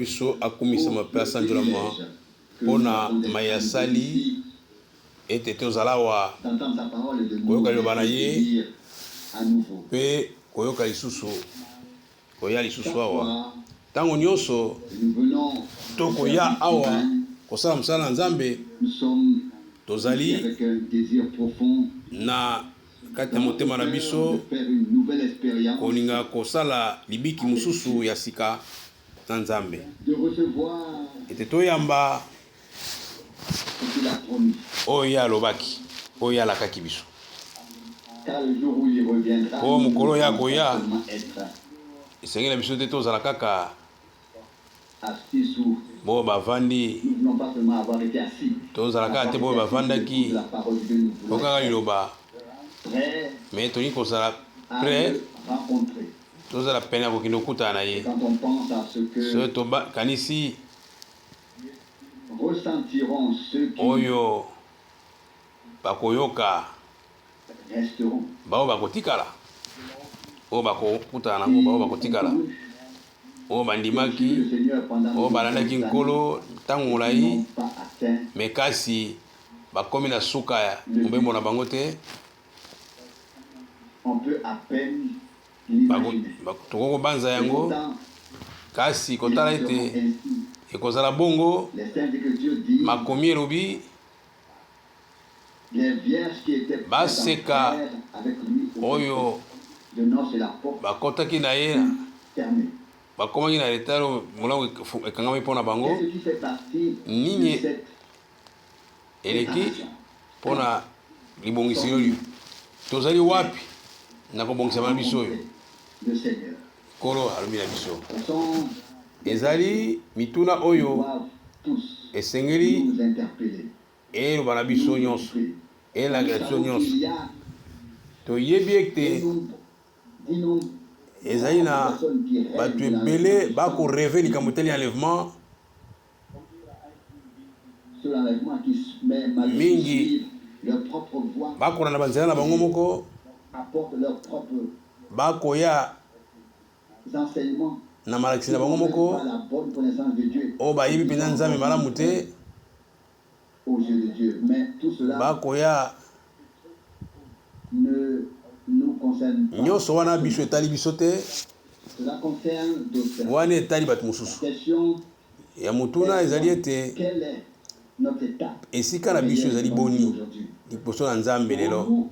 biso akumisama Pour mpe le asanjolama privilège que mpo nous na avons d'être maye à nouveau asali ici, ete tozala awa d'entendre sa parole et de nous koyoka liloba na ye recueillir à nouveau. Mpe koyoka lisusu koya lisusu Chaque awa fois ntango nyonso que nous venons au tokoya service awa divin, kosala mosala na Nzambe nous sommes ici tozali avec un désir profond na kati ya dans motema notre na cœur biso de faire une nouvelle expérience kolinga kosala libiki avec mosusu Dieu, ya sika na Nzambe de recevoir ete toyamba ce qu'il a promis. Oyo ye alobaki oyo ye alakaki biso Car le jour où il reviendra, mpo nous ne mokolo oyo voulons pas akoya seulement être esengeli na biso te tozala kaka assis sous. bo bavandi Nous ne voulons pas seulement avoir été assis, tozala kaka avoir te boyo été assis sous l'écoute bavandaki de la parole de Dieu, nous po voulons kaka être liloba prêts mais tolingi kozala à prêt le rencontrer. Tozala pene ya kokende kokutana na Et ye quand on pense à ce soki que tokanisi ressentiront ceux qui oyo bakoyoka resteront, bao bakotikala oyo bakokutana nango bao qui ont bakotikala cru, oyo qui ont suivi bandimaki le Seigneur pendant oyo de balandaki nombreuses années Nkolo ntango et qui molai n'ont pas atteint mais kasi bakomi na suka ya le mobembo but. Na bango te. On peut à peine Bako- l'imaginer. bako- tokoki kobanza Et yango pourtant, kasi il kotala en sera ete ainsi. Ekozala bongo. Les Saintes Écritures disent Makomi elobi les vierges qui étaient prêtes baseka entrèrent avec lui au oyo de noces et la porte bakɔtaki na ye fut fermée. Bakomaki na retalo molango efu- ekangami mpo na bango. Qu'est-ce qui fait partie de Nini cette eleki préparation? mpo na libongisi oyo tozali wapi na kobongisama na biso oyo? Rencontrer le Seigneur. Nkolo alobi na biso Ce sont des questions ezali mituna qui oyo doivent tous esengeli nous interpeller, eloba na biso nous nyonso occuper. Nous elakela biso savons nyonso qu'il y a toyebi ete ezali d'innombrables na personnes qui rêvent bato de l'enlèvement, ebele qui bakorêver likambo etali enlèvement sur l'enlèvement, qui, mais malgré tout, mingi suivent leur propre voie bakolanda banzela na bango et moko apportent leurs propres bakoya enseignements na malakisi qui na bango n'ont même moko pas la bonne connaissance de Dieu oyo et bayebi qui mpenza sont Nzambe encore malamu te mauvais aux yeux de Dieu. Mais tout cela bakoya ne nous concerne pas nyonso wana seulement. Biso etali biso te. Cela concerne d'autres personnes. Wana etali bato La mosusu question ya motuna est ezali donc, ete quel est notre état esika na biso réel ezali devant Dieu boni aujourd'hui? Liboso na Nzambe lelo? Pouvons-nous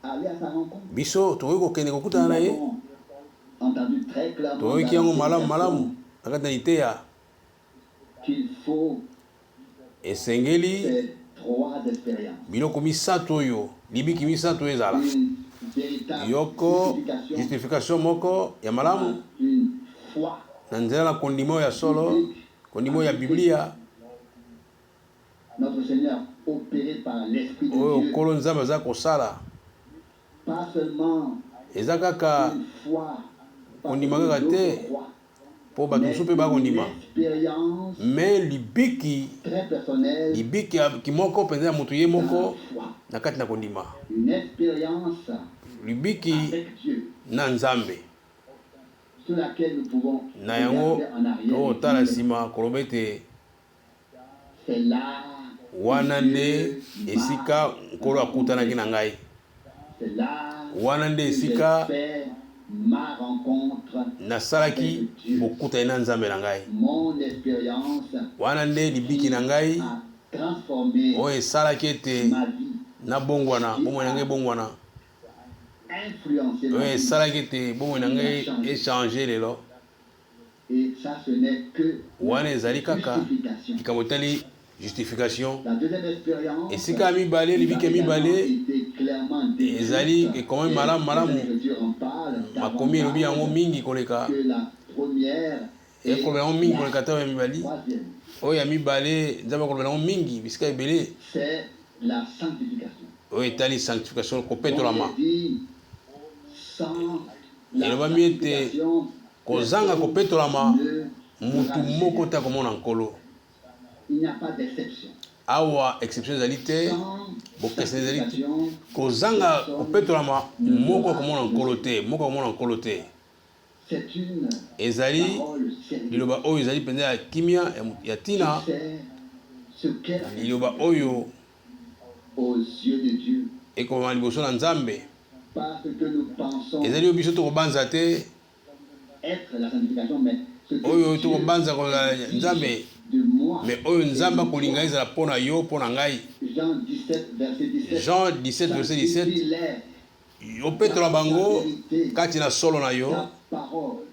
aller à sa rencontre? Biso tokoki kokende kokutana Nous na ye? l'avons entendu très clairement Toyoki dans yango la malamu malamu prédication na kati na liteya qu'il faut esengeli ces trois expériences. Biloko misato oyo libiki misato oyo ezala Une véritable yoko justification justification moko ya malamu par une foi na nzela na kondima oyo ya solo biblique kondima oyo ya appliquée. Biblia Notre Seigneur opéré par l'Esprit de oyo Dieu. Nkolo Nzambe aza kosala. Pas seulement Eza kaka une foi parce kondima que kaka d'autres te croient, mpo bato mais mosusu mpe une bakondima expérience mais libiki très personnelle libiki ya kimoko mpenza ya moto ye dans la moko foi. Na kati na kondima. Une expérience Libiki avec Dieu na Nzambe sur laquelle nous pouvons na yango regarder en arrière et tokotala dire, nsima koloba ete c'est là où wana nde Dieu m'a esika Nkolo akutanaki rencontré. Na ngai. C'est là Wana nde que j'ai esika fait ma rencontre nasalaki avec Dieu. bokutani na Nzambe na ngai. Mon expérience Wana nde libiki qui na ngai a transformé oyo esalaki ete ma vie, nabongwana qui bomoi na ngai a ebongwana influencé oyo ma vie, esalaki ete bomoi na qui l'a ngai changé. Echanger lelo. Et ça, ce n'est que la Wana ezali kaka justification. Likambo etali justification. La deuxième expérience Esika ya mibale nous a libiki ya également mibale été clairement ezali décrite ekomami et malamu les malamu Écritures en parlent makomi elobi yango davantage mingi koleka que la première et ekoloba yango mingi la koleka te oyo ya mibali troisième. Oyo ya mibale Nzambe akoloba yango mingi bisika ebele. C'est la sanctification. Oyo etali sanctification Donc, kopetolama. il est dit, sans la Elobami ete sanctification, kozanga personne kopetolama ne mutu verra le moko Seigneur. Te akomona Nkolo. Il n'y a pas d'exception. Awa exception ezali te Sans bokeseni ezali te sanctification, kozanga personne kopetolama ne moko verra akomona le Nkolo Seigneur. te moko akomona Nkolo te. Ezali liloba oyo ezali mpenza ya kimia, ya ntina, liloba oyo ekomama liboso na Nzambe. Ezali oyo biso tokobanza te, oyo tokobanza kozala Nzambe, me oyo Nzambe akolinga ezala mpo na yo, mpo na ngai. Jean 17 verset 17, Yo petola bango kati na solo na yo,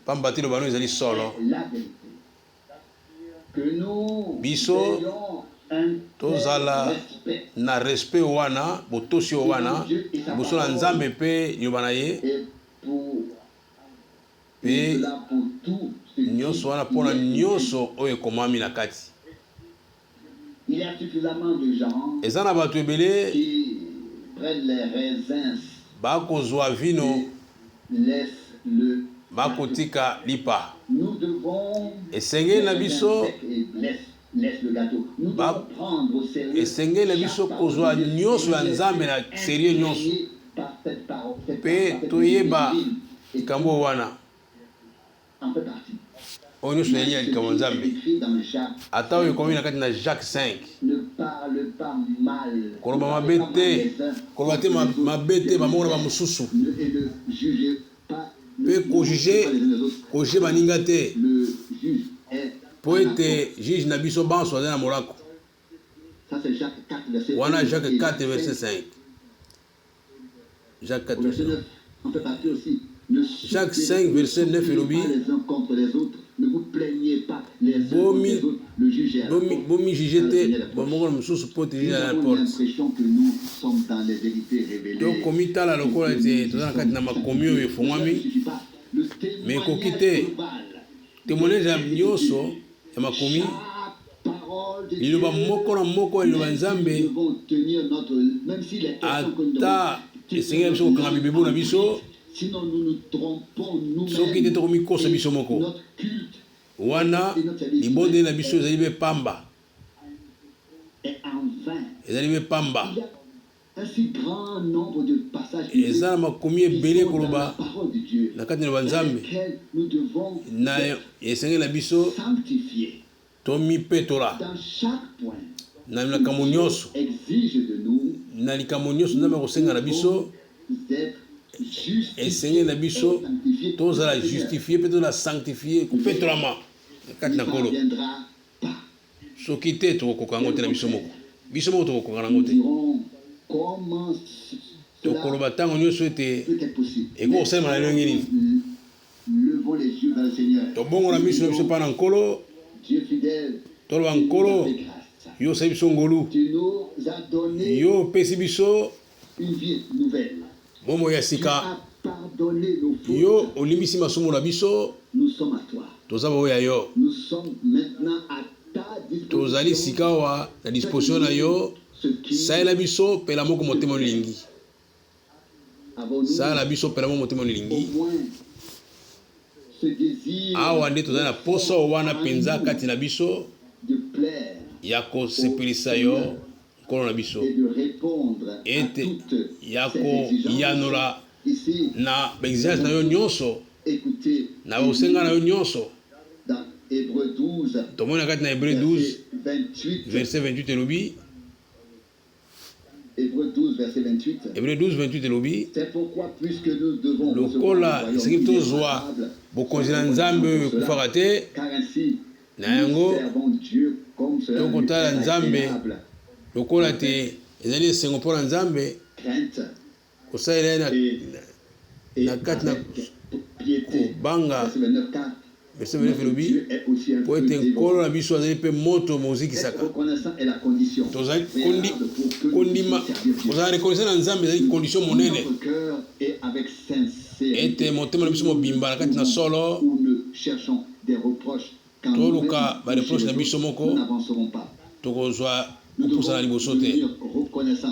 pamba te liloba na yo ezali solo. Biso tozala na respect wana, botosi oyo wana liboso na Nzambe mpe liloba na ye, mpe nyonso wana mpo na nyonso oyo ekomami na kati. Eza na bato ebele bakozwa vino bakotika lipa. Esengeli na biso ba esengeli na biso kozwa nyonso ya Nzambe na serieux nyonso mpe toyeba likambo wana. Oyo nyonso ezali ya likambo ya Nzambe, ata oyo ekomi na kati na Jacques 5. Koloba mabe te, koloba te mabe te bamoko na bamosusu, mpe kojuge kojuge baninga te, mpo ete juge na biso banso azali na molako. Wana Jacques 4 verset 5. Jacques 4 verset 9. Jacques 5 verset 9 elobi bomi bomi bomi juge te bamoko na mosusu mpo te juge na porte. Tokomitala lokola ete toza na kati na makomi oyo efungwami, me ekoki te. Temoignage ya nyonso ya makomi, liloba moko na moko ya liloba Nzambe, ata esengeli na biso kokanga bibebu na biso, soki te tokomikosa biso moko. Wana libondeli na biso ezali be pamba, ezali be pamba. Eza na makomi ebele koloba na kati na banzambe na esengeli na biso tomipetola na likambo nyonso, na likambo nyonso Nzambe akosenga na biso, esengeli na biso tozala justifie mpe tozala sanctifie, kopetolama na kati na Nkolo. Soki te, tokokoka yango te na biso moko. Biso moko tokokoka na yango te. Tokoloba ntango nyonso ete ekoki kosalema na lolenge nini? Tobongola miso na biso epai na Nkolo, toloba, Nkolo, yo osali biso ngolu, yo opesi biso bomoi ya sika, yo olimbisi masumu na biso, toza baoyo ya yo. Tozali sikawa na disposition na yo, salela biso pelamoko motema olingi. Sala biso pelamoko motema olingi. Awa nde tozali na posa wana mpenza kati na biso ya kosepelisa yo Nkolo na biso, ete ya koyanola na ba exigence na yo nyonso, na bosenga na yo nyonso. Tomoni na kati na Hebreu 12 verset 28 elobi, Hebreu 12 28 elobi, lokola esengeli tozwa bokonzi na Nzambe oyo ekufaka te, Na yango, tokotala Nzambe lokola te ezali esengo mpo na Nzambe kosalela ye na kati na kobanga. Verset 29 elobi, mpo ete Nkolo na biso azali mpe moto mozikisaka. Tozali kondima, kozala reconnaissant na Nzambe ezali condition monene ete motema na biso mobimba na kati na solo Toluka ba reproches na biso moko, tokozwa kopusana liboso te.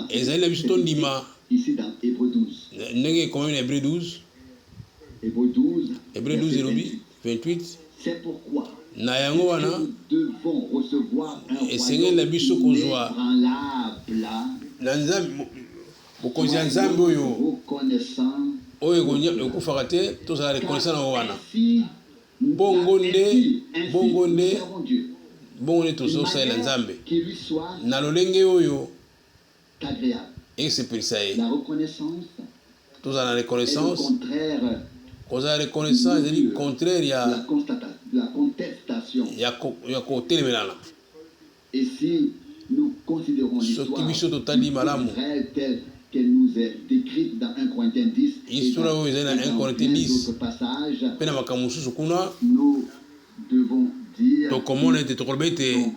Ezali na biso tondima ndenge ekomami na Hebreu 12. Hebreu 12 elobi 28, Na yango wana esengeli na biso kozwa na Nzambe, bokonzi ya Nzambe oyo. Oyo ekufaka te, tozala reconnaissant na wana. Bongo nde, bongo nde, bongo nde tozosalela Nzambe na lolenge oyo esepelisa ye. Tozala na reconnaissance. Kozala reconnaissant ezali contraire ya ya kotelemelana. Soki biso totali malamu histoire oyo ezali na 1 Corinthiens 10 mpe na makambo mosusu kuna, tokomona ete tokoloba ete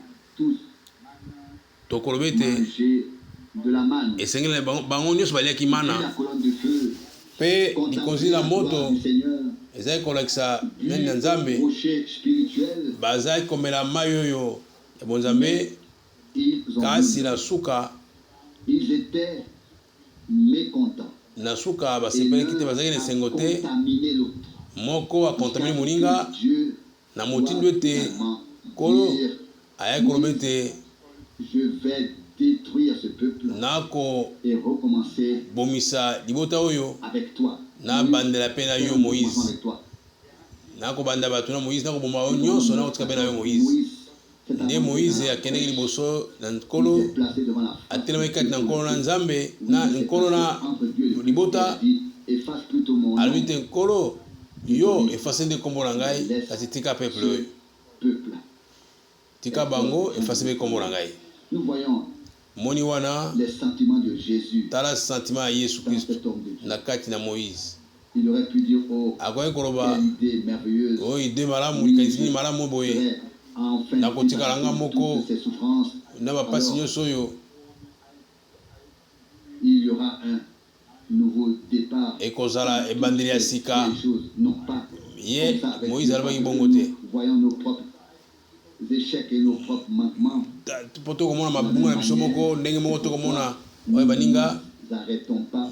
tokoloba ete esengeli na bango, bango nyonso baliaki mana mpe likonzi na moto ezali kolakisa nani na Nzambe. Bazalaki komela mai oyo ya bonzambe, kasi na suka na suka basepelaki te, bazalaki na esengo te. Moko akontamine moninga na motindo ete Nkolo ayaki koloba ete, Nakobomisa libota oyo, nabandela mpe na yo Moize. Nakobanda bato na Moize, nakoboma bango nyonso, nakotika mpe na yo Moize. Nde Moize akendeki liboso na Nkolo, atelemaki kati na Nkolo na Nzambe, na Nkolo na libota, alobi te, Nkolo, yo efase nde nkombo na ngai, kasi tika peuple oyo. Tika bango, efase mpe nkombo na ngai. Moni wana, tala sentiment ya Yesu Kristo na kati na Moize. Akoki koloba, Oyo idee malamu, likanisi nini malamu boye! Nakotikala nga moko na bapasi nyonso oyo. Ekozala ebandeli ya sika. Ye, Moize alobaki bongo te. Mpo tokomona mabunga na biso moko, ndenge moko tokomona oyo baninga.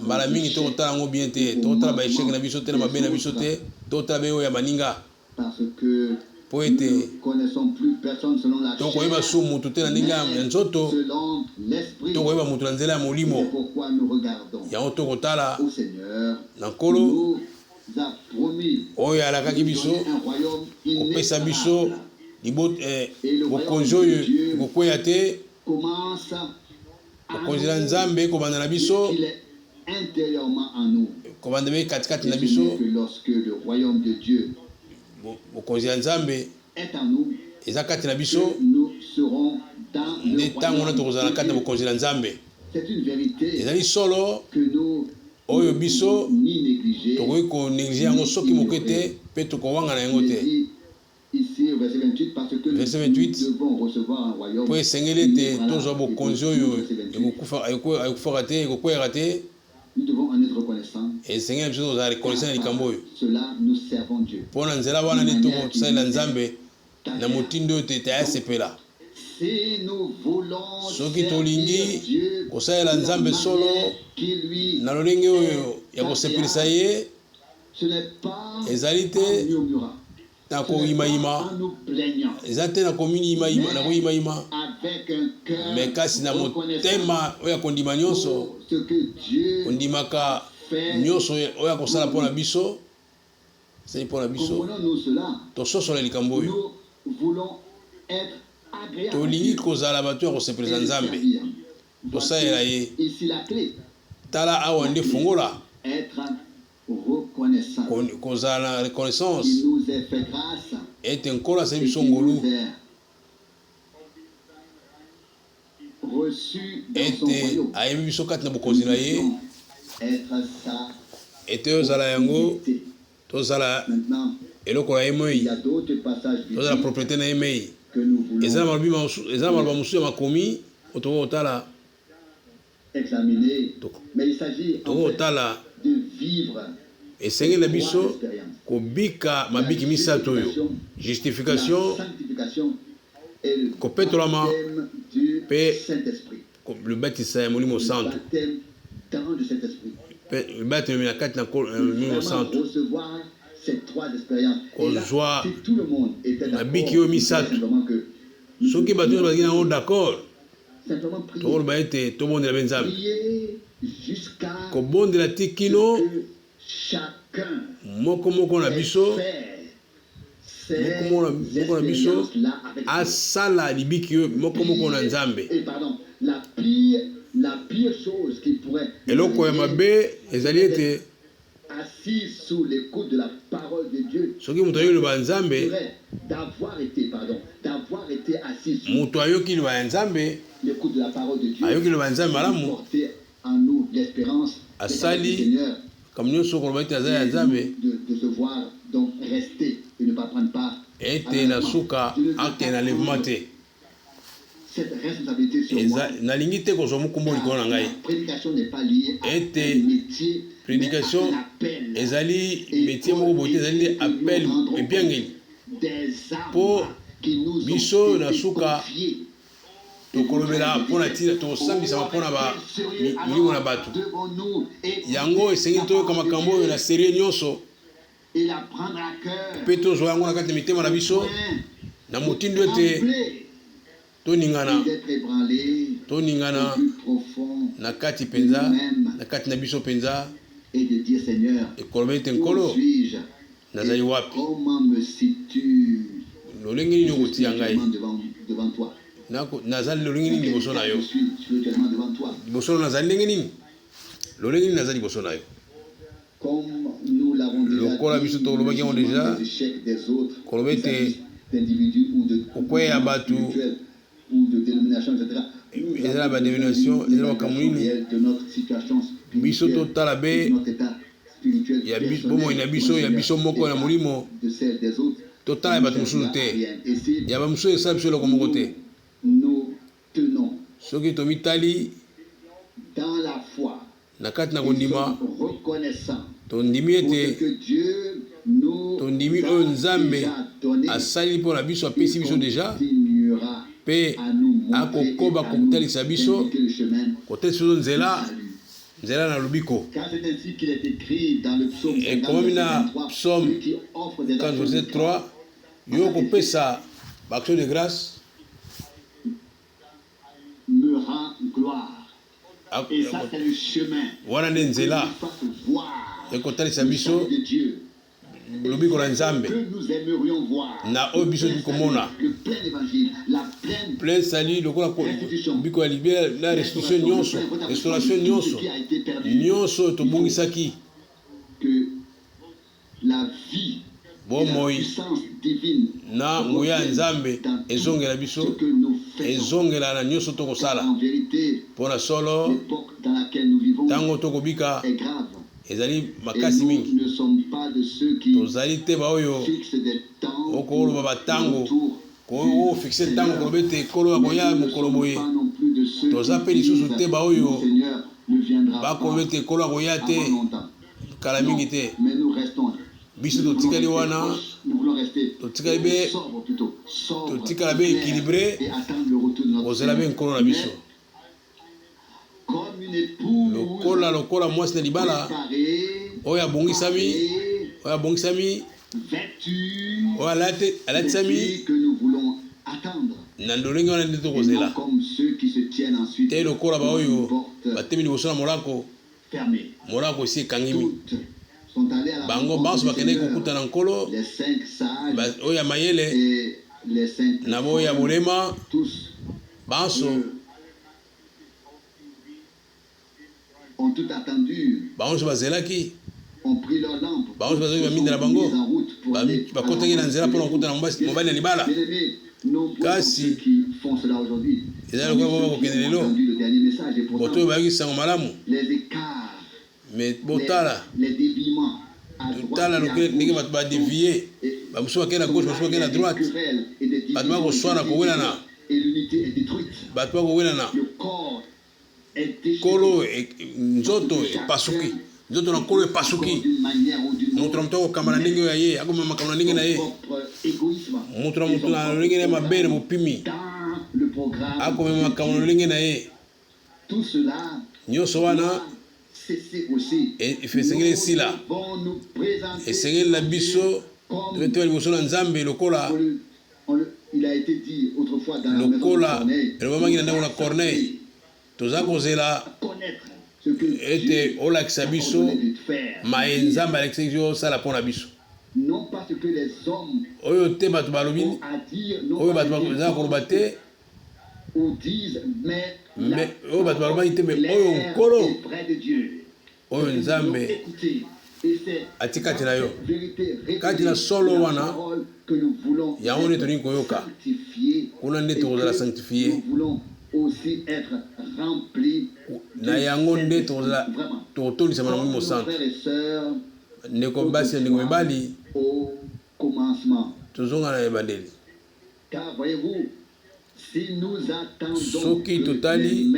Mbala mingi tokotala yango bien te, tokotala ba echec na biso te, na mabe na biso te, tokotala be oyo ya baninga. Mpo ete tokoyeba su mutu te na ndenge ya nzoto, tokoyeba mutu na nzela ya molimo. Yango tokotala na Nkolo oyo alakaki biso kopesa biso bokonzi oyo ekokweya te, bokonzi na Nzambe ekobanda na biso, ekobanda mpe katikati na biso. Bokonzi ya Nzambe eza kati na biso, nde ntango wana tokozala na kati na bokonzi na Nzambe. Ezali solo oyo biso tokoki ko negliger yango soki moke te mpe tokowangana yango te. Verset 28, Mpo esengeli ete tozwa bokonzi oyo ekufaka te, ekokweyaka te, esengeli na biso tozala reconnaissant na likambo oyo, mpo na nzela wana nde tokosalela Nzambe na motindo oyo ete ayasepela. Soki tolingi kosalela Nzambe solo na lolenge oyo ya kosepelisa ye, ezali te na koyimayima, eza te na komiyimayima, na koyimayima, me kasi na motema oyo ya kondima nyonso, kondimaka nyonso oyo akosala mpo na biso, asali mpo na biso. Tososola likambo oyo. Tolingi kozala bato ya kosepelisa Nzambe, tosalela ye. Tala awa nde fungola kozala na reconnaissance ete Nkolo asali biso ngolu ete ayembi biso kati na bokonzi na ye, ete ozala yango, tozala eloko na ye moi, tozala propriété na ye mei. Eza na maloba mosusu ya makomi oyo tokoki kotala. Tokoki kotala esengeli na biso kobika mabiki misato oyo, justification, kopetolama mpe libatisa ya Molimo Santu, mpe libatisi na kati na Molimo Santu, kozwa mabiki oyo misato. Soki bato nyonso bazalaki na yango d'accord, Tokoloba ete tobondela mpe Nzambe. Kobondela ti kino Moko moko na biso, moko moko na biso asala libiki oyo moko moko na Nzambe. Eloko ya mabe ezali ete soki moto ayoki liloba ya Nzambe, moto ayoki liloba ya Nzambe, ayoki liloba ya Nzambe malamu, asali makambo nyonso koloba ete aza ya Nzambe, ete na suka akende na enlèvement te. Eza, nalingi te kozwa mokumba likolo na ngai, ete predication ezali metie moko boye te, ezali nde appel, ebiangeli, mpo biso na suka tokolobela mpo na ntina tokosambisama mpo na milimo na bato. Yango esengeli toyoka makambo oyo na serie nyonso mpe tozwa yango na kati ya mitema na biso na motindo ete toningana, toningana na kati mpenza, na kati na biso mpenza, ekoloba ete, Nkolo, nazali wapi? Lolenge nini okotia ngai? Nazali lolenge nini liboso na yo? Liboso na nazali ndenge nini? Lolenge nini naza liboso na yo? Lokola biso tolobaki yango deja, koloba ete kokweya ya bato eza na badenomination, eza na makambo nini, biso totala be ya bomoi na biso ya biso moko na molimo, totala ya bato mosusu te, ya bamosusu esala biso eloko moko te. Soki tomitali na kati na kondima, tondimi ete tondimi oyo Nzambe asali mpo na biso, apesi biso deja, mpe akokoba kotalisa biso, kotalisa biso nzela, nzela na lobiko. Ekomami na Psaume 53, yo okopesa ba action de grâce Me rend gloire. Et ça, c'est le chemin. Wana nde nzela ekotalisa biso lobiko na Nzambe na oyo biso tokoki komona plein salut lokola lobiko ya libela na restitution nyonso, restauration nyonso, nyonso oyo tobungisaki. Bomoi na nguya ya Nzambe ezongela biso, ezongela na nyonso tokosala. Mpo na solo, ntango tokobika ezali makasi mingi. Tozali te baoyo okoloba batango, kofixe ntango, koloba ete Nkolo akoya mokolo boye. Toza mpe lisusu te baoyo bakoloba ete Nkolo akoya te kala mingi te. Biso totikali wana, totikali be, totikala be equilibre, kozela be Nkolo na biso. Lokola lokola mwasi na libala oyo abongisami, oyo abongisami, oyo alatisami na lolenge wana nde tokozela te, lokola baoyo batemi liboso na molako. Molako esi ekangemi. Bango banso bakendaki kokutana Nkolo, oyo ya mayele na boyo ya bolema, banso bango nyonso bazelaki, bango nyonso bazwaki baminda na bango, bakotaki na nzela mpo na kokutana mobali na libala. Kasi ezali lokola bango bakokende lelo, bato oyo bayoki sango malamu. Me botala, totala ndenge bato badevie, bamosusu bakei na gauche, bamosusu bakei na droite, bato bakoswana, kowelana, bato bakowelana. Nkolo, nzoto epasuki, nzoto na Nkolo epasuki. Moto na moto akokamba na ndenge oyo ya ye, akomema makambo na ndenge na ye. Moto na moto na lolenge na ye mabe na bopimi, akomema makambo na lolenge na ye. Nyonso wana esengeli esila. Esengeli na biso toya liboso na Nzambe lokola lokola elobamaki na ndako na Corneille, toza kozela Ete olakisa biso maye Nzambe alakisaki yo osala mpo na biso. Oyo te bato balobi, oyo bato baza koloba te, me oyo bato balobaki te, me oyo Nkolo, oyo Nzambe ati kati na yo, kati na solo wana, yango nde tolingi koyoka. Kuna nde tokozala sanctifie, na yango nde tokozala tokotondisama na Molimo Santu. Ndeko basi na ndeko mibali, tozonga na ebandeli. Soki totali,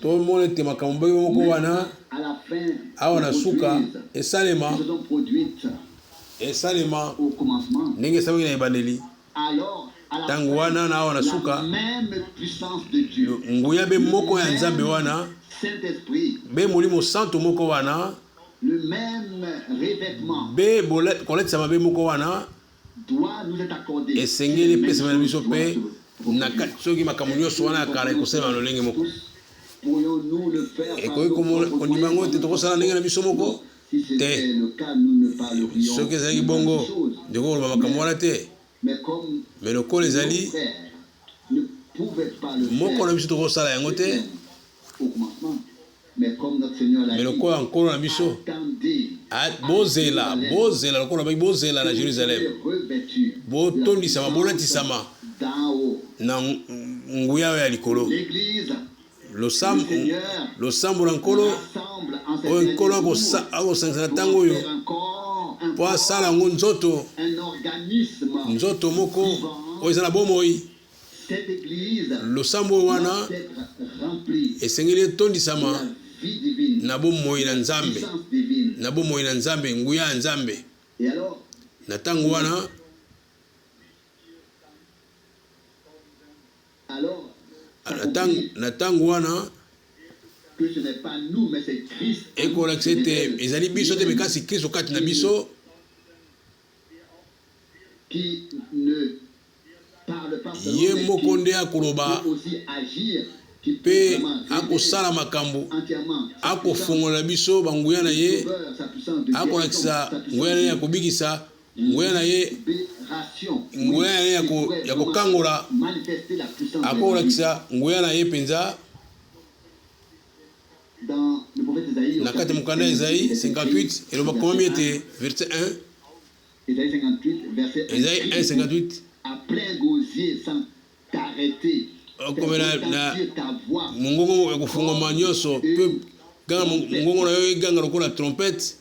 tomona ete makambo ndenge moko wana awa na suka esalema, esalema ndenge esalemaki na ebandeli. Ntango wana na awa na suka, nguya be moko ya Nzambe wana, be Molimo Santu moko wana, be kolatisama be moko wana, esengeli epesama na biso mpe na soki makambo nyonso wana ya kala ekosalema na lolenge moko. Ekoki kondima yango ete tokosala ndenge na biso moko te. Soki ezalaki bongo, ndeko koloba makambo wana te. Me lokola ezali moko na biso tokosala yango te, me lokola Nkolo na biso, bozela, bozela, lokola baki bozela na Jerusalem, botondisama, bolatisama na nguya oyo ya likolo. Losambo na Nkolo, oyo Nkolo akosangisa na ntango oyo mpo asala yango nzoto, nzoto moko oyo eza na bomoi. Losambo oyo wana esengeli etondisama na bomoi na Nzambe, na bomoi na Nzambe, nguya ya Nzambe. Na ntango wana, na ntango wana ekolakisa ete ezali biso te, me kasi Kristo kati na biso, ye moko nde akoloba mpe akosala makambo, akofongola biso banguya na ye, akolakisa nguya na ye ya kobikisa, nguya na ye, nguya na ye ya kokangola, akolakisa nguya na ye mpenza. Na kati ya mokanda ya Ezayi 58 eloba komami ete verset 1, Ezayi 1:58, okomela na mongongo ya kofungwama nyonso mpe ganga mongongo na yo eganga lokola trompete.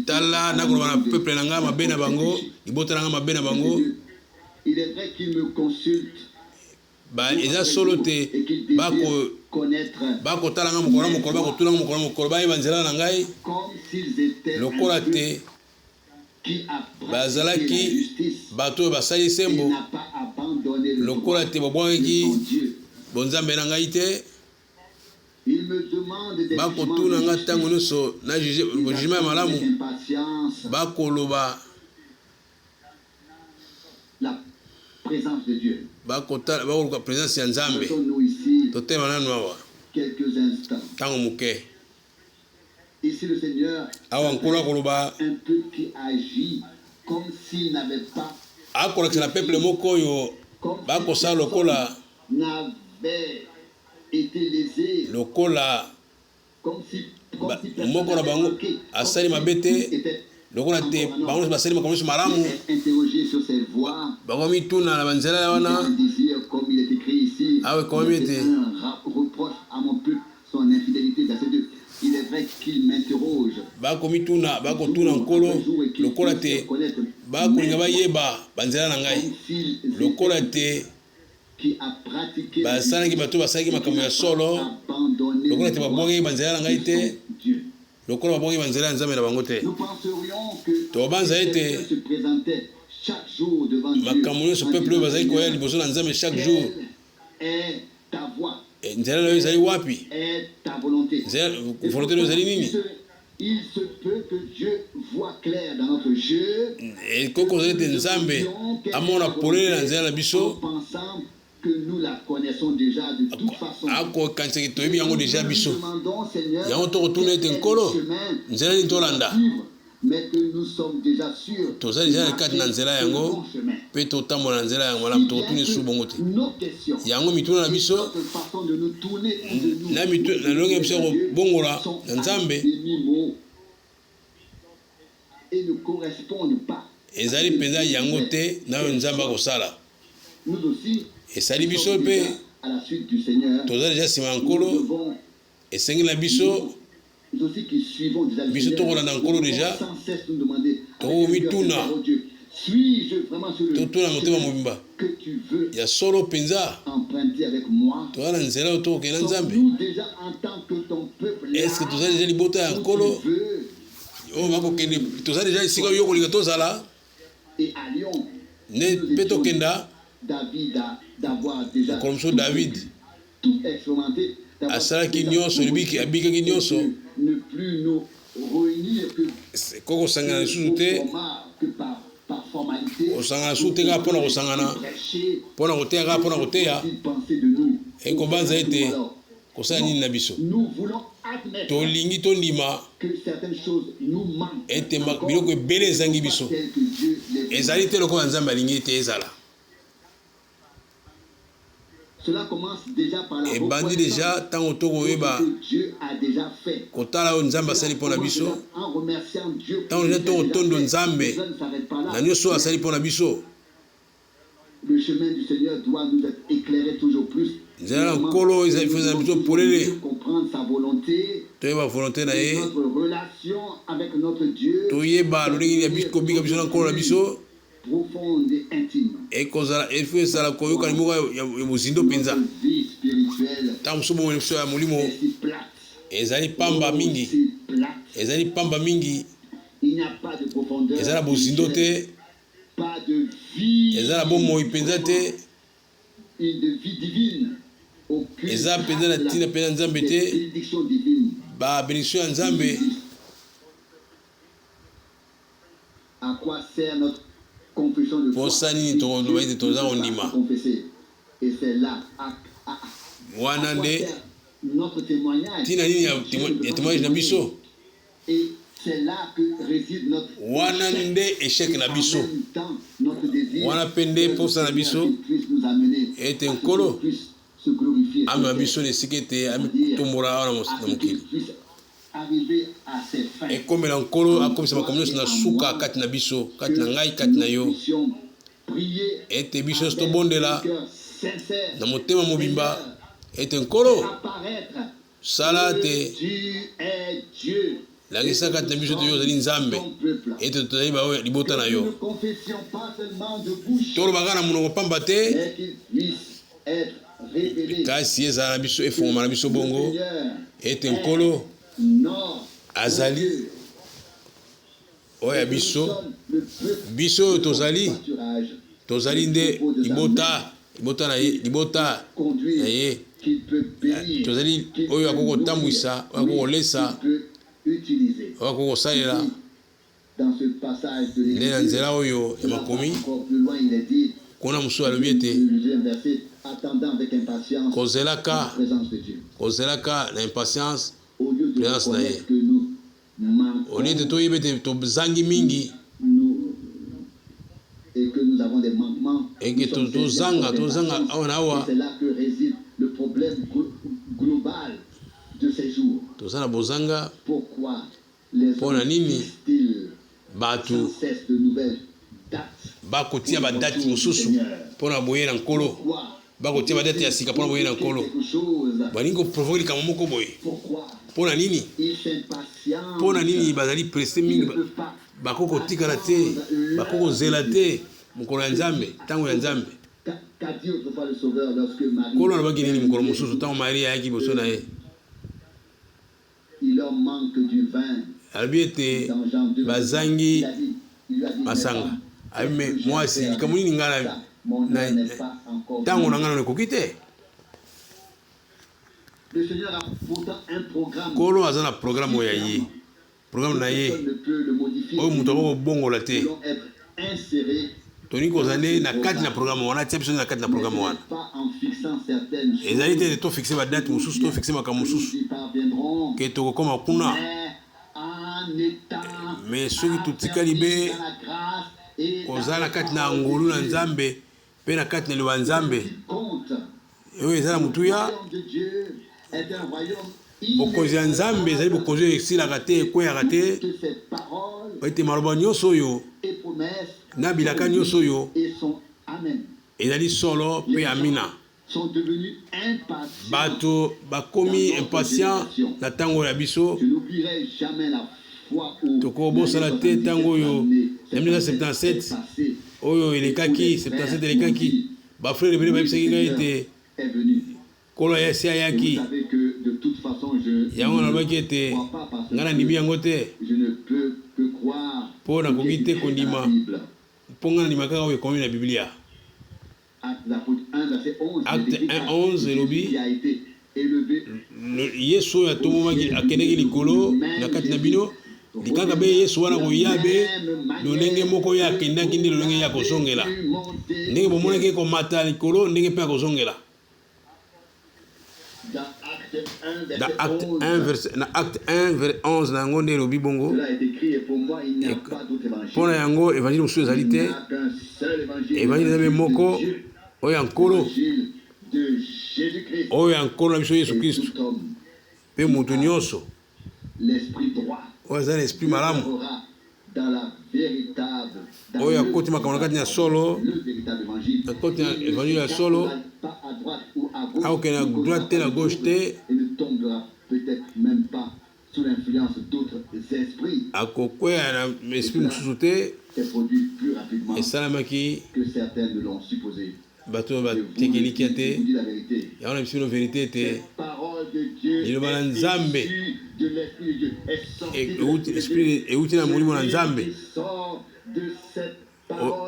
Tala, nakoloba na peuple na ngai mabe na bango, libota na ngai mabe na bango. Ba, eza solo te bako bakotala ngai mokolo na mokolo, bakotuna ngai mokolo na mokolo, bayeba nzela na ngai, lokola te bazalaki bato oyo basali sembo, lokola te babwakaki bonzambe na ngai te. Bakotuna ngai ntango nyonso na jugement ya malamu, bakoloba Bakotala, bakoluka presence ya Nzambe. Totelema nanu awa ntango moke. Awa Nkolo akoloba, akolakisa na peuple moko oyo bakosala lokola lokola moko na bango asali mabe te, lokola te bango nyonso basali makambo nyonso malamu. Bakomituna na banzela wana. Awa ekomami ete bakomituna, bakotuna Nkolo, lokola te bakolinga bayeba banzela na ngai, lokola te Basalaki bato basalaki makambo ya solo, lokola te babwakaki banzela na ngai te, lokola babwakaki banzela ya Nzambe na bango te. Tobanza ete makambo nyonso peuple oyo bazali koya liboso na Nzambe chaque jour, nzela na yo ezali wapi? Nzela, volonté na yo ezali nini? Ekoki kozala ete Nzambe amona polele na nzela na biso. Akokanisaki toyebi yango deja biso. Yango tokotuna ete, Nkolo, nzela nini tolanda? Toza deja na kati na nzela yango mpe totambola na nzela yango malamu, tokotuna lisusu bongo te. Yango mituna na biso na lolenge na biso ya kobongola na Nzambe ezali mpenza yango te na oyo Nzambe akosala. Esali biso mpe toza deja nsima ya Nkolo, esengeli na biso biso tokolanda Nkolo deja, tokomituna, totuna motema mobimba ya solo mpenza, toza na nzela oyo tokokende na Nzambe? Eske toza deja libota ya Nkolo oyo bakokende? Toza deja esika oyo kolinga tozala nde mpe tokenda? Mokolo mosusu David asalaki nyonso, libiki abikaki nyonso, kokosangana lisusu te, kosangana lisusu te kaka mpona kosangana, mpona koteya kaka mpona koteya, ekobanza ete kosala nini na biso. Tolingi tondima ete biloko ebele ezangi biso, ezali te lokola Nzambe alingi ete ezala. Ebandi deja ntango tokoyeba kotala oyo Nzambe asali mpo na biso, ntango deja tokotondo Nzambe na nyonso oyo asali mpo na biso. Nzela na Nkolo ezali na biso polele, toyeba volonte na ye, toyeba lolenge nini kobika biso na Nkolo na biso. Ekozala efo ezala koyokani moko ya mozindo mpenza. Ntango mosusu bomoi na biso ya molimo ezali pamba mingi, ezali pamba mingi, eza na bozindo te, eza na bomoi mpenza te, eza mpenza na ntina mpenza Nzambe te, ba benediction ya Nzambe. Mposa nini tokoloba ete toza kondima? Wana nde ntina nini ya témoignage na biso? Wana nde échec na biso. Wana mpe nde mposa na biso ete Nkolo amema biso na esika ete amitombola awa na mokili. Ekomela Nkolo akomisa makambo nyonso na suka kati na biso, kati na ngai, kati na yo, ete biso nyonso tobondela na motema mobimba ete, Nkolo, sala te lakisa kati na biso ete yo ozali Nzambe, ete tozali baoyo libota na yo. Toloba kaka na monoko pamba te, kasi ezala na biso, efungwama na biso bongo ete Nkolo azali oyo ya biso. Biso oyo tozali, tozali nde libota, libota na ye, libota na ye. Tozali oyo akoki kotambwisa, oyo akoki kolesa, oyo akoki kosalela. Nde na nzela oyo ya makomi kuna mosusu alobi ete kozelaka, kozelaka na impatience présence na ye, au lieu ete toyeba ete tozangi mingi, eke tozanga, tozanga awa na awa, toza na bozanga. Mpo na nini bato bakotia badate mosusu mpo na boye na Nkolo, bakotia badate ya sika mpo na boye na Nkolo? Balingi koprovoke likambo moko boye. Mpo na nini? Mpo na nini bazali presse mingi? Bakoki kotikala te, bakoki kozela te mokolo ya Nzambe, ntango ya Nzambe. Nkolo alobaki nini mokolo mosusu ntango Maria ayaki liboso na ye? Alobi ete bazangi masanga. Alobi, me mwasi, likambo nini ngai na ntango na ngai nano ekoki te? Nkolo aza na programme oyo ya ye, programme na ye oyo moto akoki kobongola te. Tolingi kozala nde na kati na programme wana, atia biso nde na kati na programme wana. Ezali te ete tofixe badate mosusu, tofixe makambo mosusu ke tokokoma kuna. Me soki totikali be kozala na kati na ngolu na Nzambe mpe na kati na liloba ya Nzambe oyo eza na motuya, Bokonzi ya Nzambe ezali bokonzi oyo esilaka te, ekweyaka te, ete maloba nyonso oyo na bilaka nyonso oyo ezali solo mpe amina. Bato bakomi impatient na ntango ya biso. Tokobosana te ntango oyo na 1977 oyo elekaki, 77 elekaki, bafrere ebele bayebisaki ngai ete Nkolo esi ayaki. Yango nalobaki ete, Ngai nandimi yango te, mpo nakoki te kondima, mpo ngai nandima kaka oyo ekomami na Biblia. Acte 1:11 elobi, Yesu oyo atombomaki akendeki likolo na kati na bino, kaka be Yesu wana koya be lolenge moko ye akendaki nde lolenge ye akozongela. Ndenge bomonaki ye komata likolo, ndenge mpe akozongela. Na Acte 1 verset, na Acte 1 verset 11 na yango nde elobi bongo. Mpo na yango evangile mosusu ezali te, evangile eza moko oyo ya Nkolo, oyo ya Nkolo na biso Yesu Kristo, mpe moto nyonso oyo aza na esprit malamu oyo akoti makambo na kati na solo, akoti na evangile ya solo, akokende na droite te na gauche te, akokwea na esprit mosusu te. Esalamaki Bato oyo batiaki elikya te, yango nayebisi bino verite ete liloba na Nzambe euti na Molimo na Nzambe,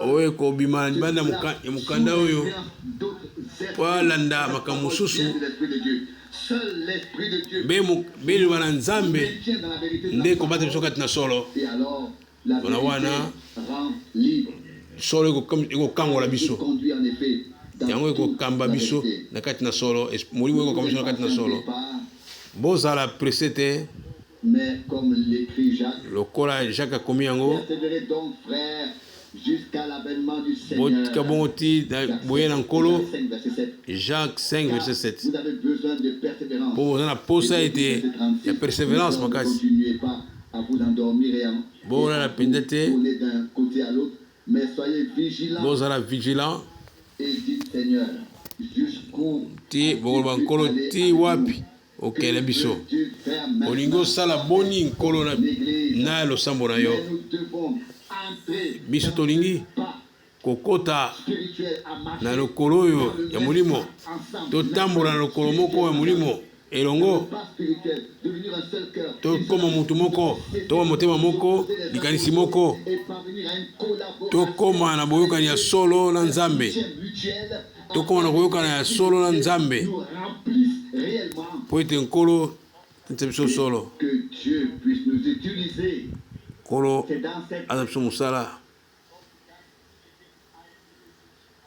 oyo ekobima na libanda ya mokanda oyo mpo alanda makambo mosusu. Be liloba na Nzambe nde ekobatela biso kati na solo. Mpona wana solo ekokangola biso, yango ekokamba biso na kati na solo, Molimo ekokamba biso na kati na solo. Bozala presse te, lokola Jacques akomi yango, botika bongo ti boye na Nkolo. Jacques 5 verset 7. Mpo boza na posa ete ya perseverance makasi. Bolala mpenza te, bozala vigilant ti bokoloba Nkolo ti wapi okende na biso? Olingi osala boni Nkolo na, na losambo na yo? Biso tolingi kokota na lokolo oyo ya molimo, totambola na lokolo moko ya molimo elongo, tokoma motu moko, tokoma motema moko, likanisi moko, tokoma na boyokani ya solo na Nzambe, tokoma na koyokana ya solo na Nzambe, mpo ete Nkolo atindisa biso solo. Nkolo aza biso mosala.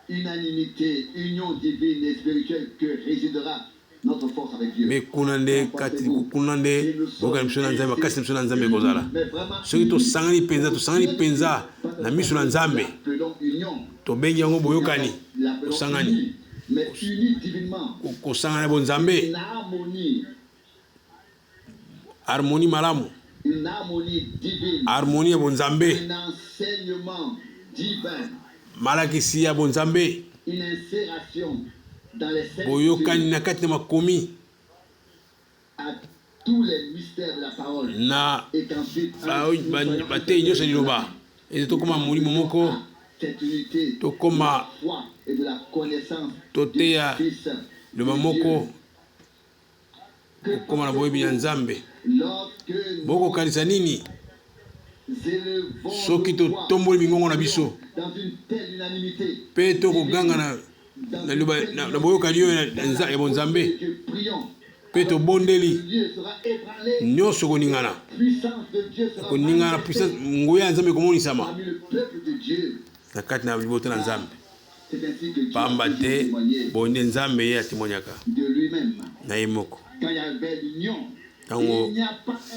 Unanimite, union divine et spirituelle que residera notre force avec Dieu. Mpe kuna nde kati kuna nde boyokani biso na Nzambe, makasi na biso na Nzambe ekozala. Soki tosangani mpenza, tosangani mpenza na miso na Nzambe, tobengi yango boyokani, kosangani, kosangana bonzambe, harmonie malamu, harmonie ya bonzambe, malakisi ya bonzambe, boyokani na kati na makomi na bateyi nyonso ya liloba, ete tokoma molimo moko, tokoma toteya liloba moko. Kokoma na boyebi ya Nzambe. Bokokanisa nini soki totomboli mingongo na biso mpe tokoganga na, na, na, na boyokani oyo ya bonzambe mpe tobondeli nyonso koningana koningana, puissance, nguya ya Nzambe ekomonisama. na kati na libota na Nzambe. Pamba te boye nde Nzambe ye atimonyaka na ye moko. Tango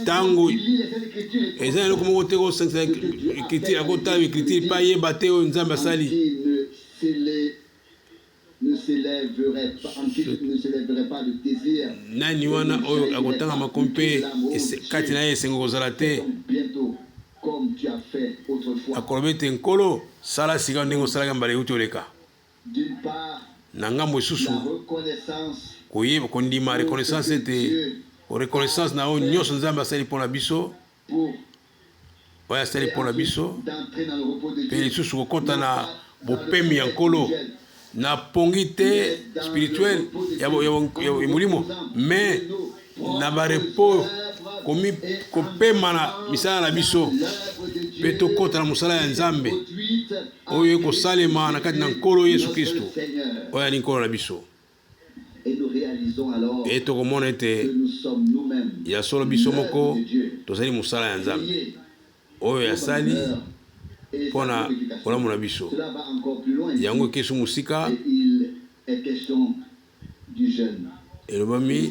tango eza eloko moko te kosangisa ecriture, akotala ecriture mpe ayeba te oyo Nzambe asali. Nani wana oyo akotanga makomi mpe kati na ye esengo kozala te? Akoloba ete, Nkolo, sala sikawa ndenge osalaki mbala euti oleka. Na ngambo esusu, koyeba, kondima, reconnaissance ete reconnaissance na oyo nyonso Nzambe asali mpo na biso, oyo asali mpo na biso, mpe lisusu kokɔta na bopemi ya Nkolo na pongi te spirituel ya molimo, mais na ba repos, komi kopema na misala na biso mpe tokɔta na mosala ya Nzambe oyo ekosalema na kati na Nkolo Yesu Kristo, oyo ali Nkolo na biso. E tokomona ete ya solo biso moko tozali mosala ya Nzambe oyo asali mpo na bolamu na biso. Yango ekesu mosika, elobami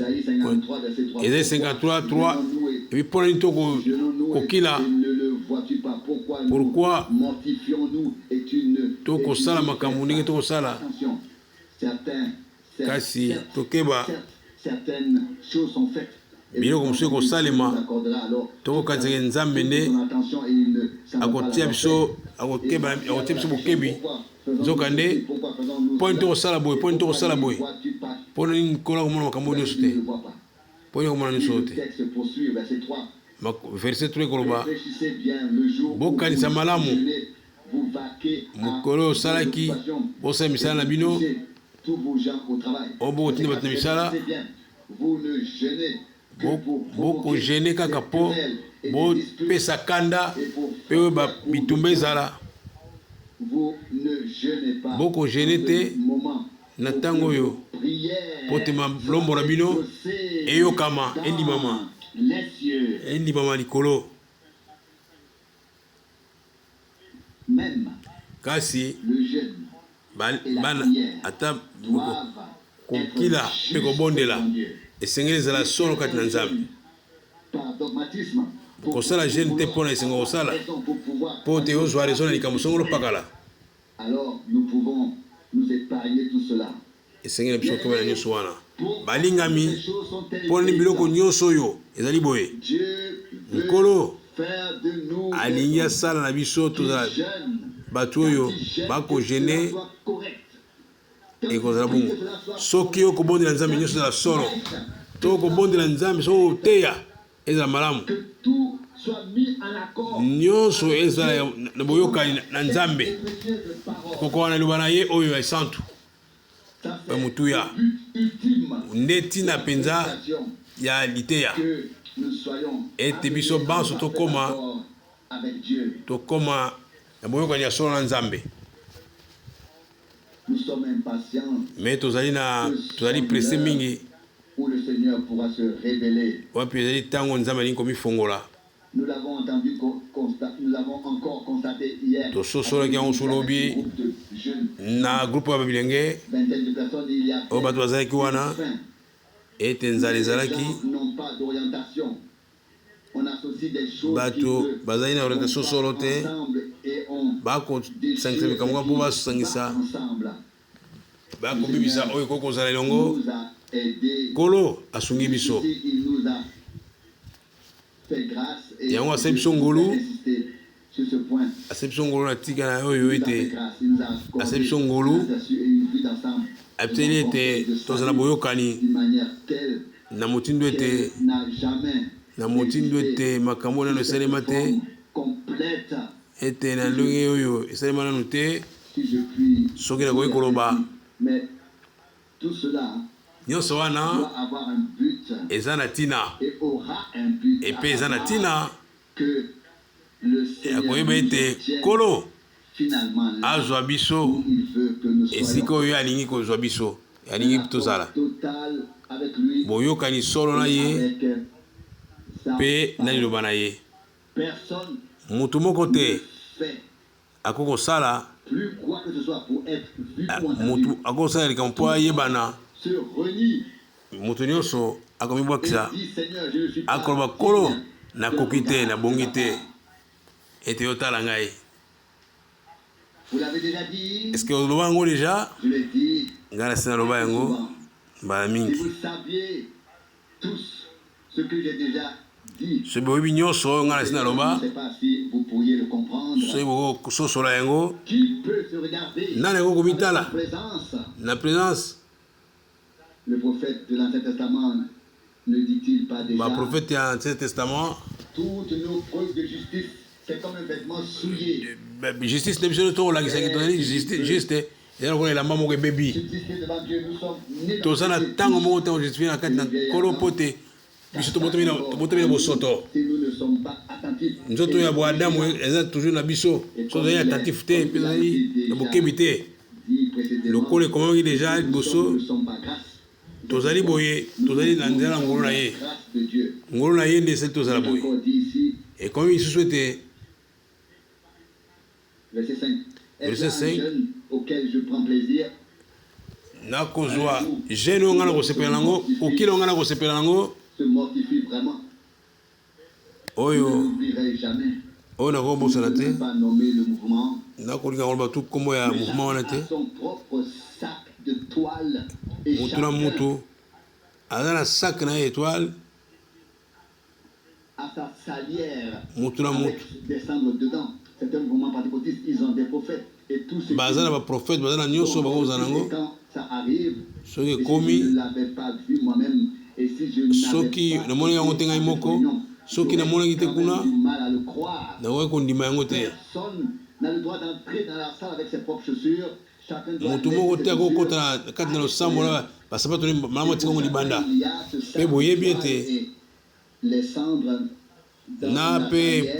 Esaïe 53 3 ebi mpo na nini to kokila? Pourquoi tokosala makambo ndenge tokosala? Kasi tokeba, biloko mosusu ekosalema, tokokanisaka Nzambe nde akotia biso, akotia biso bokebi. Nzokande mpo nini tokosala boye? Mpo nini tokosala boye? Mpo nini Nkolo akomona makambo nyonso te? Mpo nini akomona nyonso te? Verset 3 ekoloba: bokanisa malamu mokolo oyo osalaki, bosala misala na bino oyo bokotinda bato na misala. Bokogene kaka mpo bopesa kanda mpe oyo bitumba ezala. Bokogene te na ntango oyo mpo te malombo na bino eyokama, endimama, endimama likolo. Kasi bana, ata kokila mpe kobondela esengeli ezala solo kati na Nzambe. Kosala jeune te mpo na esengo, kosala mpo te ozwa raison na likambo songolo pakala. Esengeli na biso kokeba na nyonso wana. Balingami, mpo nini biloko nyonso oyo ezali boye? Nkolo alingi asala na biso tozala bato oyo bakogene. Ekozala bongo soki okobondela Nzambe nyonso ezala solo, to okobondela Nzambe soki oteya ezala malamu, nyonso ezala na boyokani na Nzambe, kokoka na liloba na ye oyo ya esantu ya motuya. Nde ntina mpenza ya liteya ete biso banso tokoma tokoma na boyokani ya solo na Nzambe. Me tozali na tozali presse mingi wapi ezali ntango Nzambe alingi komifongola. Tososolaki yango so lobi na groupe ya babilenge oyo bato bazalaki wana ete nzala ezalaki, bato bazali na orientation solo te, bakosangisa likambo kaka mpo basangisa, bakobebisa oyo ekoki kozala elongo. Nkolo asungi biso, yango asali biso ngolu, asali biso ngolu na tika na oyo ete asali biso ngolu, ateli ete tozala boyokani na motindo ete makambo nano esalema te, ete na ndenge oyo esalema nano te, soki nakoki koloba. Nyonso wana eza na ntina, epe eza na ntina ya koyeba ete Nkolo azwa biso esika oyo alingi kozwa biso, alingi tozala boyokani solo na ye mpe na liloba na ye. Moto moko te akoki kosala. Moto akosala likambo mpo ayebana. Moto nyonso akomibwakisa, akoloba, Nkolo, nakoki te, nabongi te ete yo otala ngai. Est-ce que oloba yango deja? Ngai nasi naloba yango mbala mingi. Soki boyebi nyonso oyo ngai nasi naloba, soki bokososola yango, nani akoki komitala na presence? Baprofete ya Ancien Testament, justice na biso nyonso tokolakisaki tozali juste, eza lokola elamba moko ebebi. Toza na ntango moko te kojustifie na kati na Nkolo mpo te biso tobotami na bosoto. Nzoto ya boadamu eza toujours na biso, so tozali attentif te mpe tozali na bokebi te. Lokola ekomamaki deja liboso, tozali boye, tozali na nzela na ngolu na ye. Ngolu na ye nde esali tozala boye. Ekomami lisusu ete, verset 5, nakozwa jeune oyo ngai nakosepela nango, kokila oyo ngai nakosepela nango, oyo oyo nakobosana te. Nakolinga koloba tu nkombo ya mouvement wana te. Mutu na mutu aza na sac na ye etoile, mutu na mutu baza na baprofete, baza na nyonso bakozala nango. Soki ekomi, soki namoni yango te ngai moko, soki namonaki te kuna, nakoki kondima yango te. Moto moko te akokota na kati na losambo na basapato malamu, atika yango libanda. Mpe boyebi ete na mpe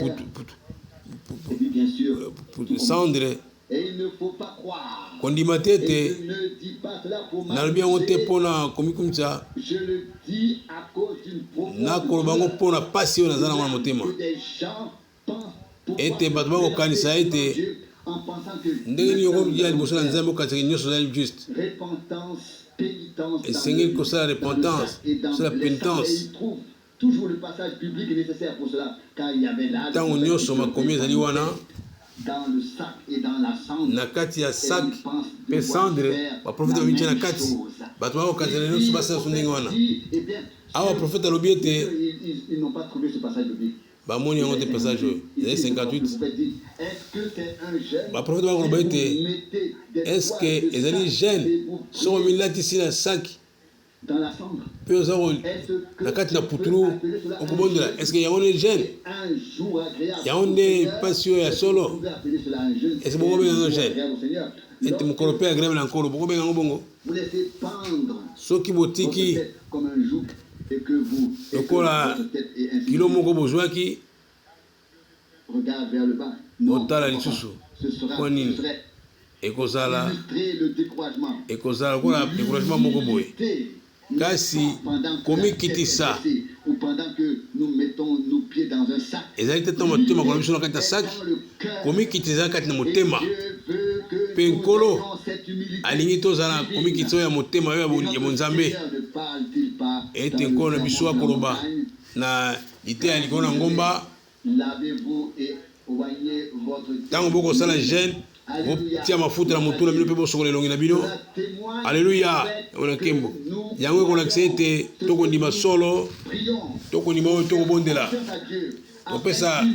cendre, kondima te ete nalobi yango te mpona komikumisa, nakoloba yango mpona pasi oyo naza nango na motema, ete bato bakokanisa ete ndenge nini okoya liboso na Nzambe okanisaka nyonso ozali juste. Esengeli kosala repentance, kosala penitence ntango nyonso. Makomi ezali wana na kati ya sac mpe cendre, baprofete bamitia na kati, bato bakokanisa nyonso basala so ndenge wana. Awa profete alobi ete bamoni yango te, passage oyo ezali 58. Baprofete bakoloba ete est-ce ezali jeûne soki omilatisi na saki mpe oza na kati na putulu okobondela? Est-ce yango nde jeûne? Yango nde mpasi oyo ya solo? Est-ce bokobenga yango jeûne, ete mokolo mpe agréable na Nkolo? Bokobenga yango bongo soki botiki lokola kilo moko bozwaki, botala lisusu mpo nini ekozala lokola découragement moko boye. Kasi komikitisa ezali te ntango motema kona biso na kati ya saki. Komikitisa ezali kati na motema, mpe Nkolo alingi tozala komikitisa oyo ya motema, oyo ya bonzambe, ete Nkolo na biso akoloba na liteya likolo na ngomba: ntango bokosala jeûne, botia mafuta na motu na bino mpe bosokola elongi na bino. Aleluya, yango na nkembo. Yango ekolakisa ete tokondima solo, tokondima oyo tokobondela, topesa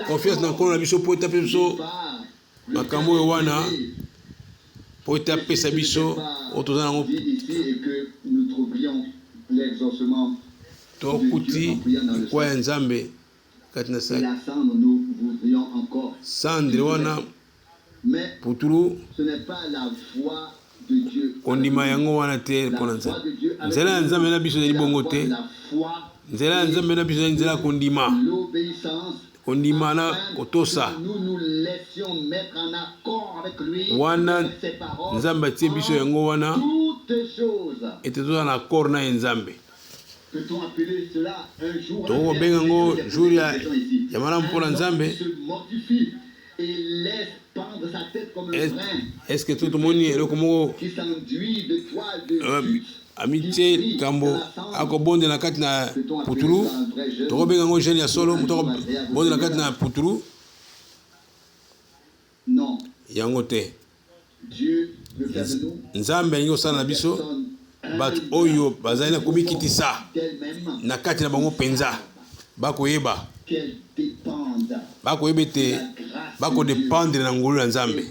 confiance na Nkolo na biso mpo ete apesa biso makambo oyo wana, mpo ete apesa biso oyo toza nango. Tokuti ekwa ya Nzambe kati na cendre wana, putulu. Kondima yango wana te mpona Nzambe. Nzela ya Nzambe na biso ezali bongo te. Nzela ya Nzambe na biso ezali nzela ya kondima, kondima na kotosa. Wana Nzambe atie biso yango wana ete tozala na accord na ye Nzambe. Tokoki kobenga yango jour ya malamu mpona Nzambe? Est-ce que tomoni eloko moko amitie likambo akobondela kati na putulu? Tokobenga yango jeûne ya solo, moto akobondela kati na putulu? Yango te. Nzambe alingi kosala na biso bato oyo bazali na komikitisa na kati na bango mpenza. Bakoyeba, bakoyeba ete bakodépendre na ngolu ya Nzambe,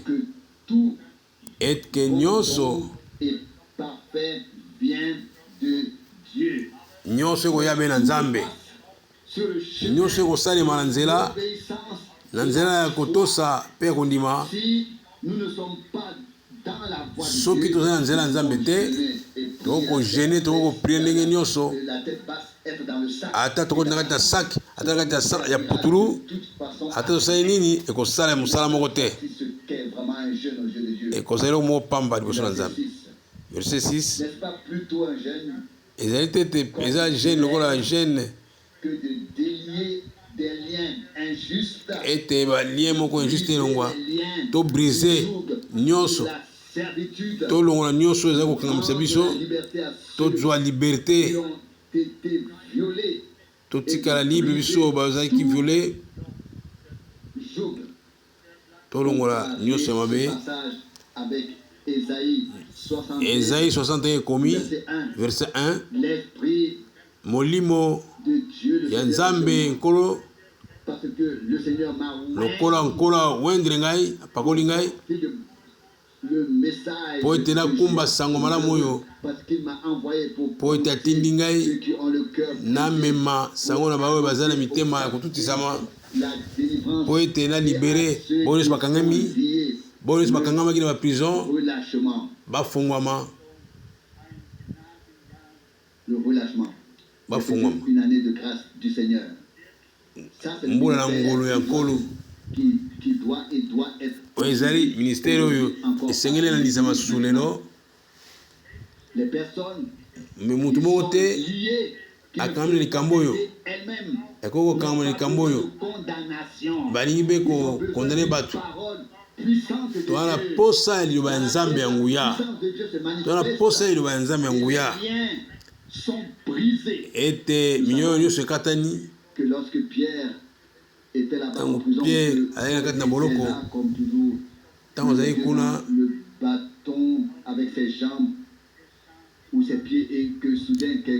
ete nyonso nyonso ekoya be na Nzambe, nyonso ekosalema na nzela ya kotosa mpe ya kondima. Soki tozali na nzela ya Nzambe te, tokojeûner, tokoprier ndenge nyonso, ata tokoti na kati na sac, ata na kati ya putulu, ata tosali nini, ekosala mosala moko te, ekozala eloko moko pamba liboso na Nzambe. Verset 6: ezali te ete eza jeûne lokola jeûne ete balien moko injuste elongwa, to briser nyonso, tolongola nyonso ezali kokangamisa biso, tozwa liberté, totikala libre, biso bazalaki violé, tolongola nyonso ya mabe. Esaïe 61 ekomi, verset 1: Molimo ya Nzambe Nkolo, lokola Nkolo awendele ngai, apakoli ngai mpo ete nakumba sango malamu oyo, mpo ete atindi ngai namema sango na baoyo baza na mitema ya kotutisama, mpo ete nalibérer baoyo nyonso bakangami, baoyo nyonso bakangamaki na baprison bafungwama, bafungwama. Mbula na ngolu ya Nkolo. Oyo ezali ministère oyo esengeli elandisa masusu lelo. Mais motu moko te akangami na likambo oyo ekoki kokangama na likambo oyo balingi mpe kocondamner bato. Toza na posa ya liloba ya Nzambe ya nguya, toza na posa ya liloba ya Nzambe ya nguya, ete minyoyo nyonso ekatani. Ntango Pierre azali na kati na boloko, ntango azali kuna,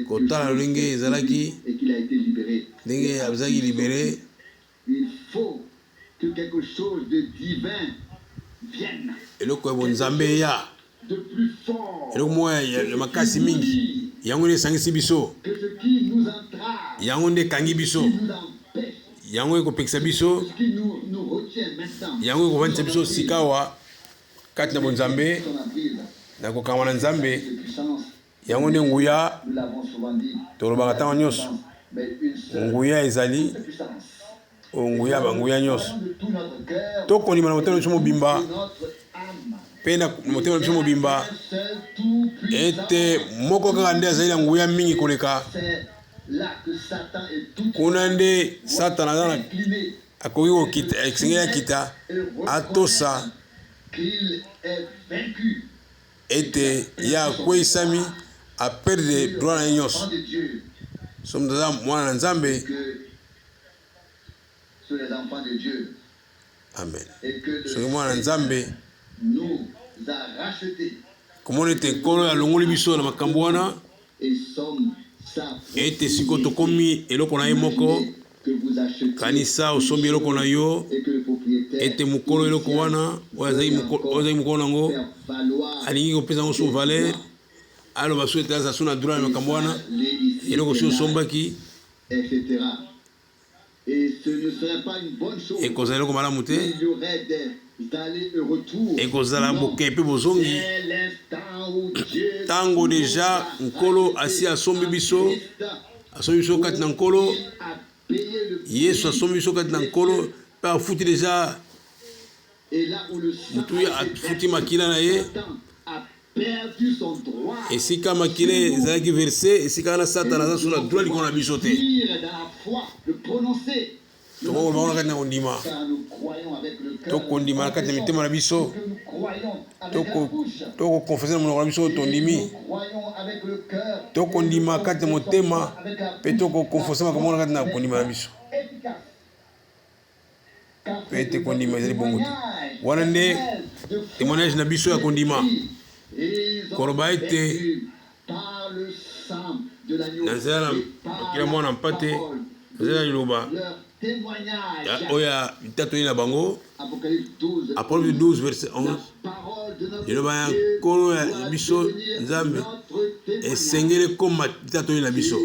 kotala lolenge ezalaki, ndenge azalaki libéré. Il faut que quelque chose de divin vienne. Eloko ya bonzambe eya. De plus fort. Eloko moko ya makasi mingi, yango nde esangisi biso. Que ce qui nous entrave. Yango nde ekangi biso. Qui nous empêche. Yango ekopekisa biso. Ce qui nous retient maintenant. Yango ekovandisa biso sikawa kati na bonzambe, na kokangama na Nzambe. Yango nde nguya. Nous l'avons souvent dit. Tolobaka ntango nyonso, Mais une seule nguya ezali puissance. Oyo nguya, banguya nyonso. De tout notre cœur. Tokondima na motema na biso mobimba de notre âme. Mpe na motema na biso mobimba Un seul tout puissant. ete moko kaka nde azali na nguya mingi koleka. C'est là que Satan et tout Kuna nde Satana aza na incliné akoki kokita, esengeli akita, atosa qu'il est vaincu. Ete ye akweyisami, aperdre droit na ye nyonso. Enfant de Dieu, So moto aza mwana na Nzambe. Que sur les enfants de Dieu Amen. Et que le Soki mwana na Nzambe, nous a rachetés komona ete Nkolo alongoli biso na makambo wana, et sommes sa ete sikoyo tokomi eloko na ye moko. Que vous achetez Kanisa osombi eloko na yo, et que le propriétaire ete mokolo eloko wana oyo azali mokolo nango faire valoir alingi kopesa yango so valeur, aloba so ete aza so na droit na makambo wana, eloko si osombaki. Etc. Et ce ne serait pas une bonne chose. Ekozala eloko malamu te. Il y aurait des allers et retours. Ekozala Non. bokei mpe bozongi. Dès l'instant où Dieu Ntango déjà Nkolo asi asombi biso, asombi biso kati na Nkolo, a payé le prix. Yesu asombi biso kati na Nkolo mpe afuti déjà Et là où le sang motu a été afuti makila na ye. Satan a perdu son droit. Esika makila ezalaki versé, esika wana Satana aza so na droit likolo na biso te. Dire dans la foi, le prononcer. Tokokoloba wana kati na kondima. Car nous croyons avec le Tokondima na kati ya mitema na biso, tokokonfese na monoko na biso oyo tondimi. Tokondima kati na motema mpe tokokonfese makambo wana kati na kondima na biso, mpe ete kondima ezali bongo te. Wana nde témoignage na biso ya kondima, koloba ete na nzela na makila mwana mpate, na nzela ya liloba oyo ya litatoli na bango. Apocalypse 12 verset 11, liloba ya Nkolo ya biso Nzambe esengeli ekoma litatoli na biso.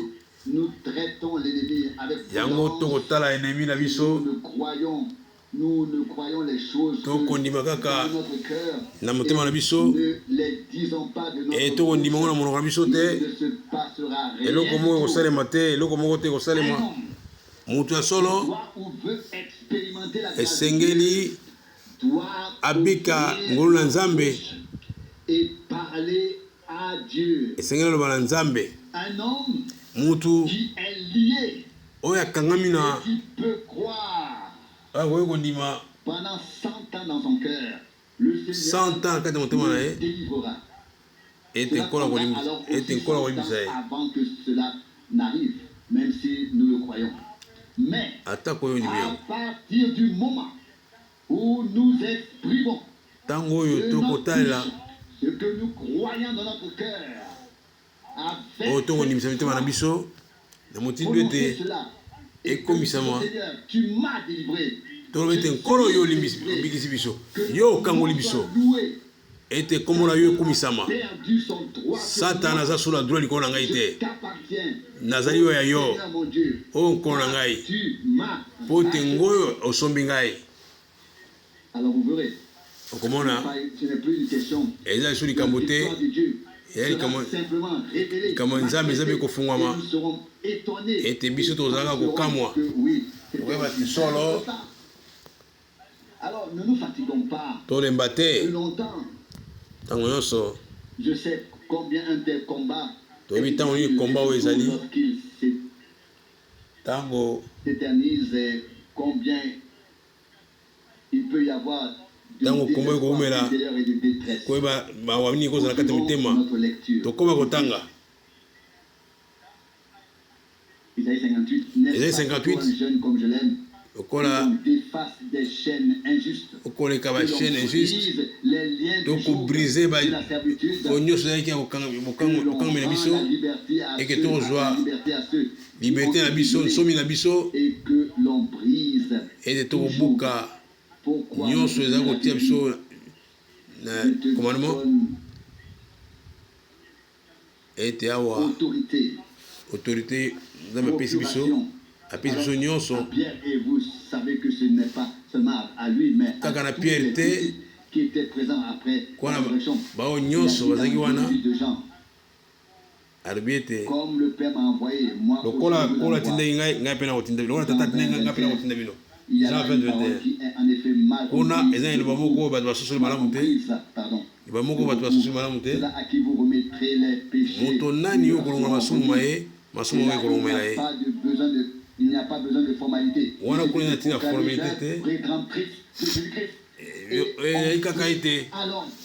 Yango tokotala enemi na biso, tokondima kaka na motema na biso e tokondima ngo na monoko na biso te, eloko moko ekosalema te, eloko moko te ekosalema. Moto ya solo esengeli abika ngolu na Nzambe, esengeli aloba na Nzambe. Moto oyo akangami na oyo akoki kondima 100 ans na kati ya motema na ye ete Nkolo akolimbisa ye, atako oyo ondimi yango. Ntango oyo tokotalela oyo tokondimisa mitema na biso na motindo ete ekomisama, toloba ete Nkolo, yo obikisi biso, yo okangoli biso, ete nkombo na yo ekumisama. Satana aza solo na droit likolo na ngai te. Nazali oyo ya yo, oyo Nkolo na ngai, mpo te ngoyo osombi ngai. Okomona eza lisusu likambo te, ezali likambo ya Nzambe, eza mpe kofungwama ete biso tozalaka kokamwa koyeba te solo. Tolemba te ntango nyonso. Toyebi ntango nini komba oyo ezali, ntango kombo ekowumela, koyeba mawa nini ekozala kati ya mitema. Tokoma kotanga Esaïe 58, lokola okoleka ba chaîne injuste, to kobrise oyo nyonso ezalaki ya bokangami na biso, eke tokozwa liberté na biso, nsomi na biso, ete tokobuka nyonso ezali kotia biso na commandement, ete awa autorité Nzambe apesi biso, apesi biso nyonso, kaka na Pierre te, kwana baoyo nyonso bazalaki wana. Alobi ete lokola Nkolo atindaki ngai, ngai mpe nakotinda bino. Lokola Tata atindaki ngai, ngai mpe nakotinda bino. Jean 20, 21. Kuna eza na liloba moko oyo bato basosoli malamu te, liloba moko oyo bato basosoli malamu te. Moto nani oyo kolongola masumu ma ye, masumu yango ekolongomela ye. Wana kuna eza ntina formalite te, ezali kaka ete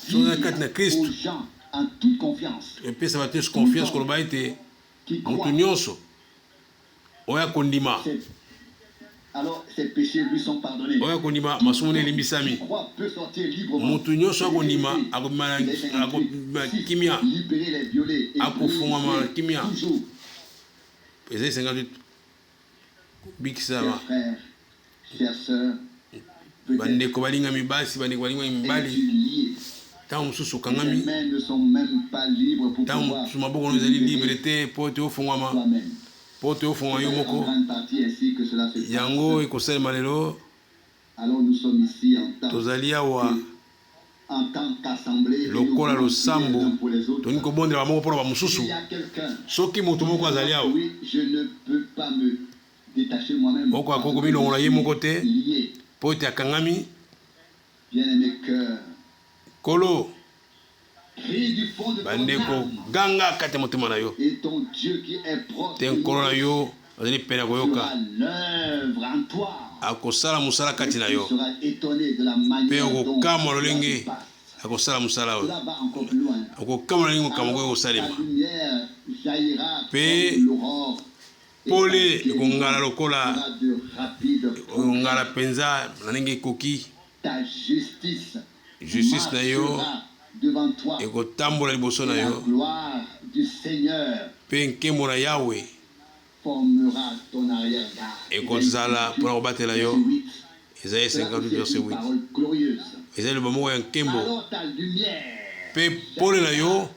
soki oza kati na Kristu, epesa bato nyonso confiance koloba ete moto nyonso oyo akondima, oyo akondima, masumu na elimbisami. Moto nyonso akondima akobima na kimia, akofungwama na kimia. Ezali 58 kobikisama. Bandeko balingami basi, bandeko balingami mibali, ntango mosusu okangami, ntango mosusu maboko no ezali libre te mpo ete ofungwama, mpo ete ofungwama yo moko. Yango ekosalema lelo. Tozali awa lokola losambo, tolingi kobondela bamoko mpo na bamosusu. Soki moto moko azali awa moko akoki komilongola ye moko te mpo ete akangami, Nkolo, bandeko, ganga kati ya motema na yo te, Nkolo na yo azali pene ya koyoka. Akosala mosala kati na yo, mpe okokamwa lolenge akosala mosala oyo. Okokamwa lolenge makambo yango ekosalema, mpe pole ekongala lokola ekongala mpenza na ndenge ekoki. Justice na yo ekotambola liboso na yo, mpe nkembo na Yawe ekozala mpo na kobatela yo. Esaïe 58 verset 8. Ezali liloba moko ya nkembo. Mpe pole na yo,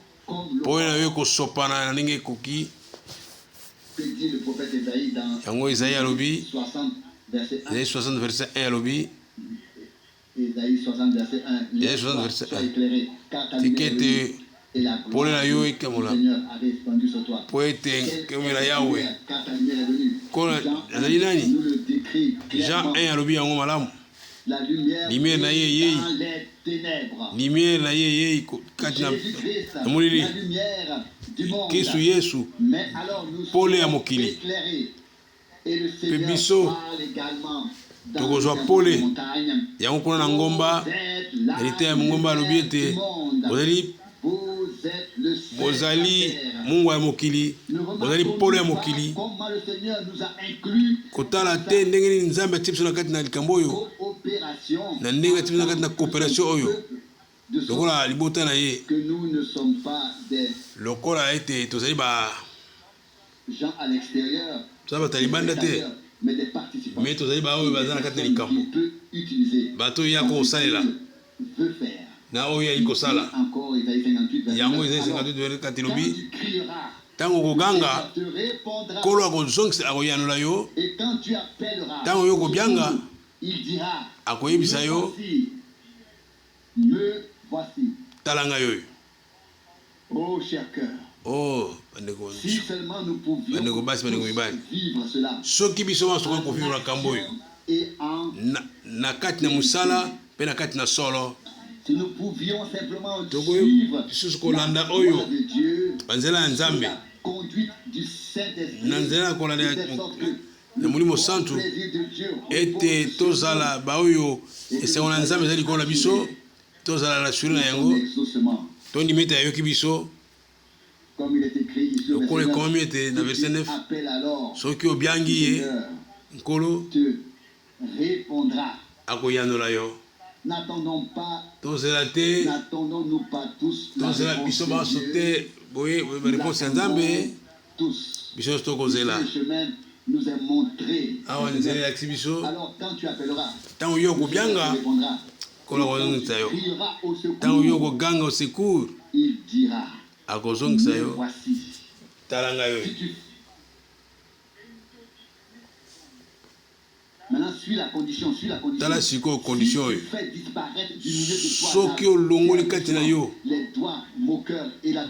pole na yo ekosopana na ndenge ekoki. Yango Esaïe alobi, Esaïe 60 verset 1 alobi, Esaïe 60 verset 1. Esaïe 60 verset 1. Tika ete pole na yo ekamola, mpo ete nkembo na Yawe. Nkolo azali nani? Jean 1 alobi yango malamu. Lumière na ye eyei, lumière na ye eyei kati na molili. Kristu Yesu, pole ya mokili. Mpe biso tokozwa pole yango kuna na ngomba. Na liteya ya ngomba alobi ete bozali bozali mungwa ya mokili, bozali pole ya mokili. Kotala te ndenge nini Nzambe atie biso na kati na likambo oyo, na ndenge atie biso na kati na cooperation oyo lokola libota na ye, lokola ete tozali ba Toza bato ya libanda te, me tozali baoyo baza na kati na likambo, bato oyo ye akosalela na oyo ye alingi kosala. Yango Esaïe 58 verset 4 elobi, ntango okoganga, Nkolo akozongisa, akoyanola yo. Ntango yo okobyanga, akoyebisa yo, Tala ngai oyo. Oh, bandeko bandeko basi, bandeko mibali, soki biso banso tokoki kovivre makambo oyo na, na kati na mosala mpe na kati na solo, tokoki lisusu kolanda oyo banzela ya Nzambe na nzela ya kolanda na Molimo Santu, ete tozala baoyo esengo na Nzambe ezali likolo na biso. Tozala rasure na yango, tondima ete ayoki biso, lokola ekomami ete na verset 9, soki obiangi ye, Nkolo akoyanola yo. Tozela te, tozela biso banso te boye bareponse ya Nzambe, biso nyonso tokozela. Awa nzela elakisi biso, ntango yo okobianga, Nkolo akozongisa yo. Ntango yo okoganga au secours, akozongisa yo. Tala ngai oyo. Tala sikoyo condition oyo. Soki olongoli kati na yo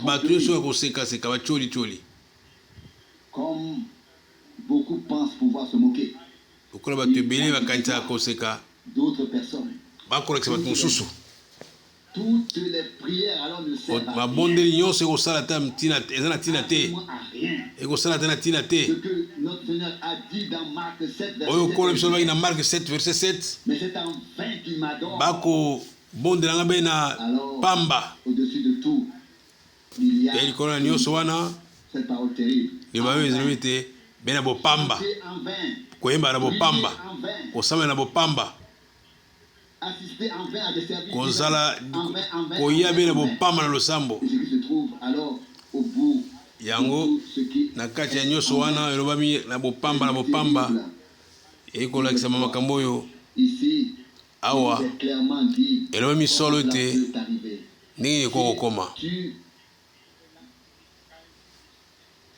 bato nyonso ya kosekaseka, batiolitioli, lokola bato ebele bakanisaka koseka, bakolakisa bato mosusu. Mabondeli nyonso ekosala ata ntina, eza na ntina te, ekosala ata na ntina te. Oyo Nkolo biso alobaki na Mark 7 verset 7, bakobondela nga mpe na pamba. Mpe likolo na nyonso wana, liloba oyo elobi ete be na bopamba, koyemba na bopamba, kosambela na bopamba, kozala koya be na bopamba na losambo. Yango na kati ya nyonso wana elobami na bopamba na bopamba, ekolakisama makambo oyo awa elobami solo ete ndenge nini ekoki kokoma.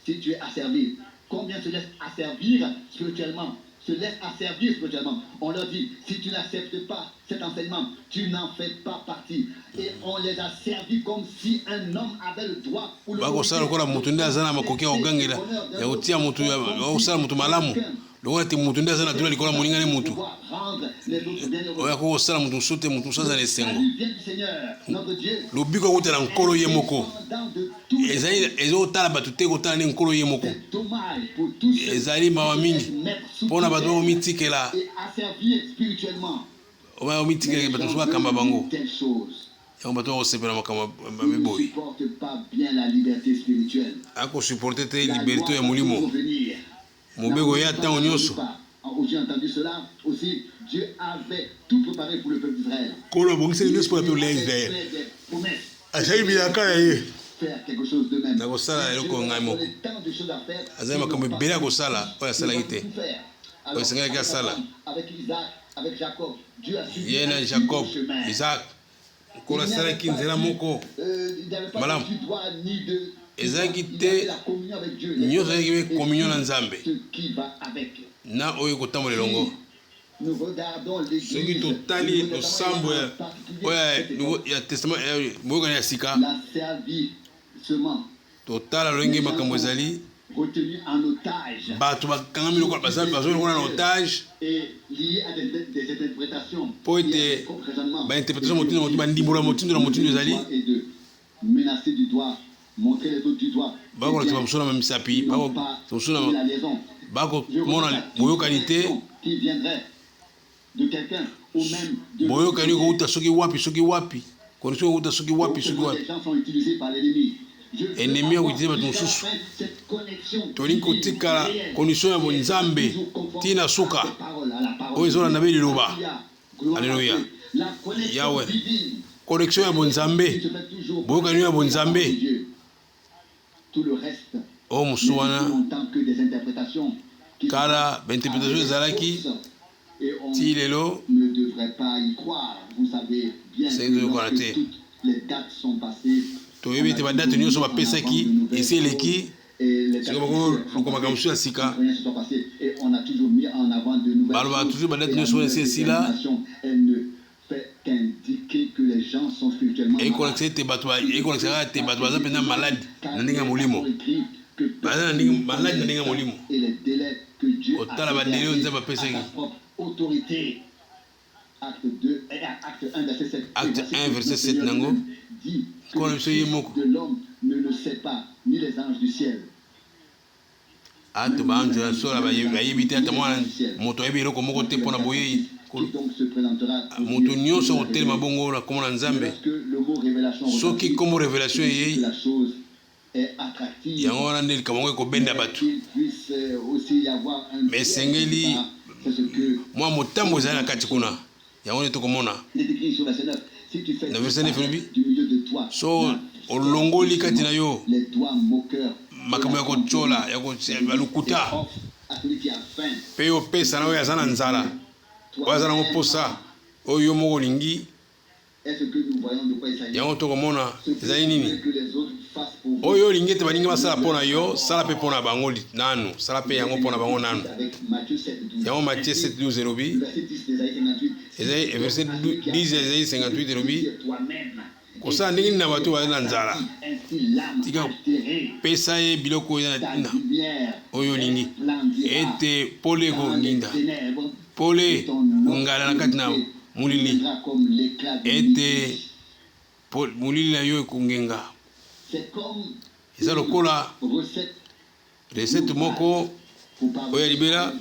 Si tu es asservi, combien se laissent asservir spirituellement? Se laissent asservir spirituellement. On leur dit, si tu n'acceptes pas cet enseignement, tu n'en fais pas partie. Et on les a servis comme si un homme avait le droit ou Bakosala l'autorité lokola de moto nde aza na makoki ya contester kogangela, le bonheur ya d'un kotia autre, moto, ou ya comme kosala si moto malamu quelqu'un. Lokola te moto nde aza na droit likolo ya moninga ne moto oyo akoki kosala moto mosusu te, moto mosusu aza na esengo. Lobiko akouta na Nkolo ye moko. Ezali ezotala bato te, kotala nde Nkolo ye moko. Ezali mawa mingi mpo na bato bakomitikela bakomitikela bato mosusu bakamba bango. Yango bato bakosepela makambo mabe boye. Akosupporte te liberté ya molimo. Mobeko eya ntango nyonso. Nkolo abongisaki nyonso mpo na peuple ya Israël. Asalaki bilaka na ye. Nakosala eloko ngai moko. Azali makambo ebele ya kosala oyo asalaki te, oyo esengelaki asala. Ye na Jacob, Isaac, Nkolo asalaki nzela moko malamu. Ezalaki te nyonso ezalaki mpe communion na Nzambe na oyo ekotambola elongo. Soki totali losambo ya oyo ya testament ya boyokani ya sika, Totala lolenge makambo ezali. Bato bakangami lokola bazali lokola na otage mpo ete ba interpretation motindo na motindo, ba ndimbola motindo na motindo ezali. Bakolakisa bamosusu na misapi, bakolakisa mosusu na bakomona boyokani te. Boyokani ekowuta soki wapi soki wapi, connexion ekowuta soki wapi soki wapi. Ennemi akoutilize bato mosusu. Tolingi kotikala condition ya bonzambe ti na suka oyo ezolanda be liloba. Aleluya. Yawe, connexion ya bonzambe, boyokani ya bonzambe. Oyo mosusu wana kala ba interpretation ezalaki ti lelo esengeli toyokana te. Toyebi ete ba date nyonso bapesaki esi eleki, sikoyo bakoluka makambo mosusu ya sika. Balobaka toujours ba date nyonso wana esi esila. Ekolakisa ete bato ekolakisa kaka te bato baza mpenza maladi na ndenge ya molimo, baza na ndenge maladi na ndenge ya molimo. Kotala badele oyo Nzambe apesaki. Acte 1 verset 7 nango Nkolo na biso ye moko Ata baanzelu ya solo bayebi te, ata Mwana moto ayebi eloko moko te mpo na boyei. Moto nyonso akotelema bongo na nkombo na Nzambe. Soki nkombo revelation eyei, yango wana nde likambo yango ekobenda bato. Mais esengeli mwa motambo ezali na kati kuna. Yango nde tokomona na verset 9 elobi, so olongoli kati na yo makambo ya kotyola ya lokuta mpe opesa na oyo aza na nzala, oyo aza nango mposa, oyo yo moko olingi. Yango tokomona ezali nini? Oyo olingi ete baninga basala mpo na yo, sala mpe mpo na bango nanu, sala mpe yango mpo na bango nanu. Yango Matthieu 7:12 elobi, ezali verset 10 ya Esaïe 58 elobi, kosala ndenge nini na bato bazali na nzala? Tika pesa ye biloko oyo eza na ntina, oyo olingi ete pole ekoninda, pole kongala na kati na molili, ete molili na yo ekongenga. Eza lokola recette moko oyo ya libela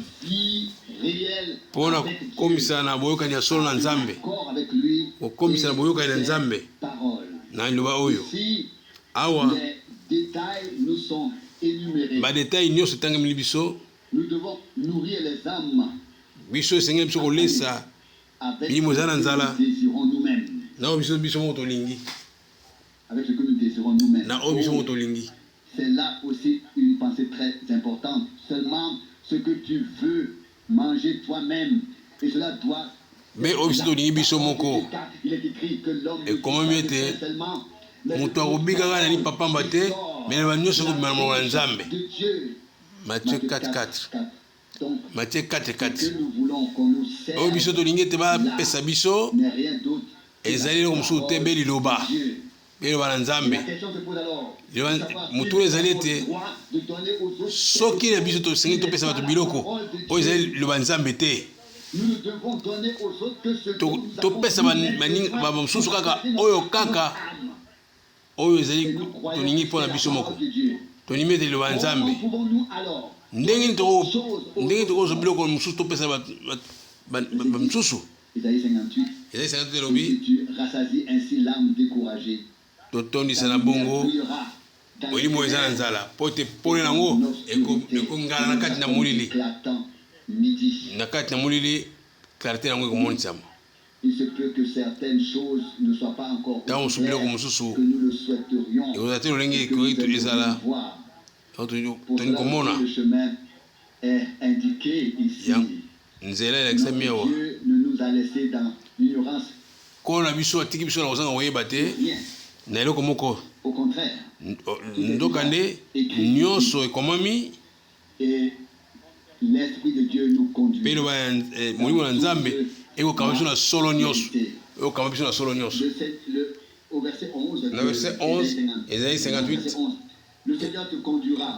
mpo na kokomisa na boyokani ya solo na Nzambe, kokomisa na boyokani na Nzambe na liloba oyo. Awa ba details nyonso etangemeli biso. Biso esengeli biso kolesa milimo eza na nzala na oyo biso biso moko tolingi, na oyo biso moko tolingi. C'est là aussi une pensée très importante. Seulement ce que tu veux manger toi-même et cela doit Mpe oyo biso tolingi biso moko. Ekomami ete moto akobika kaka na lipa pamba te, me na nyonso ekobima na monoko na Nzambe. Matthieu 4, 4. Matthieu 4, 4. Oyo biso tolingi ete bapesa biso ezali eloko mosusu te be liloba. Mpe eloba na Nzambe. Motuna ezali ete soki na biso tosengeli topesa bato biloko oyo ezali liloba Nzambe te, topesa bamosusu kaka oyo kaka oyo ezali tolingi mpo na biso moko. Tondimi ete liloba ya Nzambe. Ndenge nini tokozwa biloko mosusu topesa bamosusu? Esaïe 58 elobi, Totondisa na bongo molimo oyo eza na nzala, mpo ete pole na yango ekongala na kati na molili. Na kati na molili, clarte na yango ekomonisama. Ntango mosusu biloko mosusu ekozala te lolenge ekoki ezala, tolingi komona. Nzela elakisami awa. Nkolo na biso atiki biso na kozanga koyeba te na eloko moko. Nzokande, nyonso ekomami, mpe liloba ya Molimo na Nzambe ekokamba biso na solo nyonso. Ekokamba biso na solo nyonso. Na verset 11, Esaïe 58,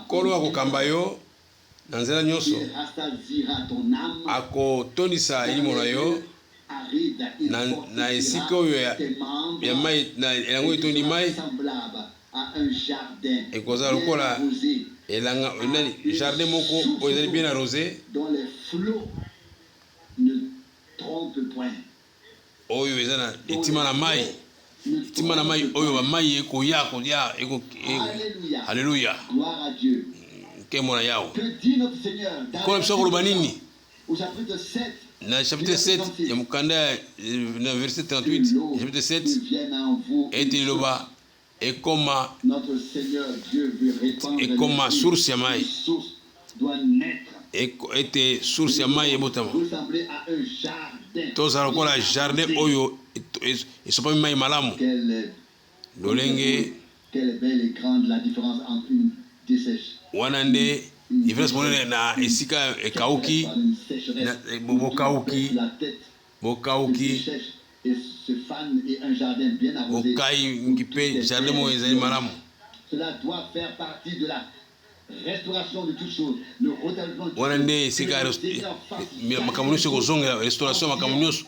Nkolo akokamba yo na nzela nyonso, akotondisa elimo na yo na, na esika oyo ya, ya mai, na yango etondi mai, ekozala lokola elanga, nani, jardin moko oyo ezali bien arrosé, oyo eza na etima na mai, etima na mai oyo bamai ekoya koya eko, haleluya, nkembo na Yawe. Nkolo biso akoloba nini na chapitre 7 ya mokanda na verset 38 ya chapitre 7? Ete liloba ekoma ekoma source ya mai, ete source ya mai ebotama, tozala lokola jardin oyo esopami mai malamu. Lolenge wana nde différence monene na esika ekauki, bokauki, bokauki, bokai mpe jardin moko ezali malamu. Wana nde esika makambo nyonso ekozongela, restauration ya makambo nyonso,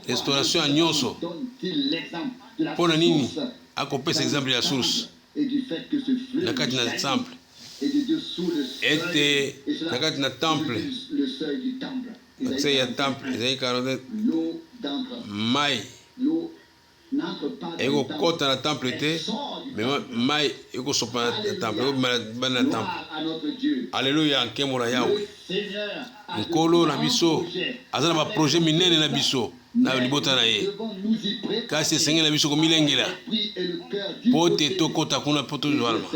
restauration ya nyonso. Mpo na nini akopesa exemple ya source na kati na temple, ete na kati na temple, na ya temple ezali 40 mai ekokota na temple te, me mai ekosopa na temple, ekobima bana na temple. Aleluya, nkembo na Yawe. Nkolo na biso aza na baprojet minene na biso na libota na ye, kasi esengeli na biso komilengela mpo te tokota kuna mpo tozwalama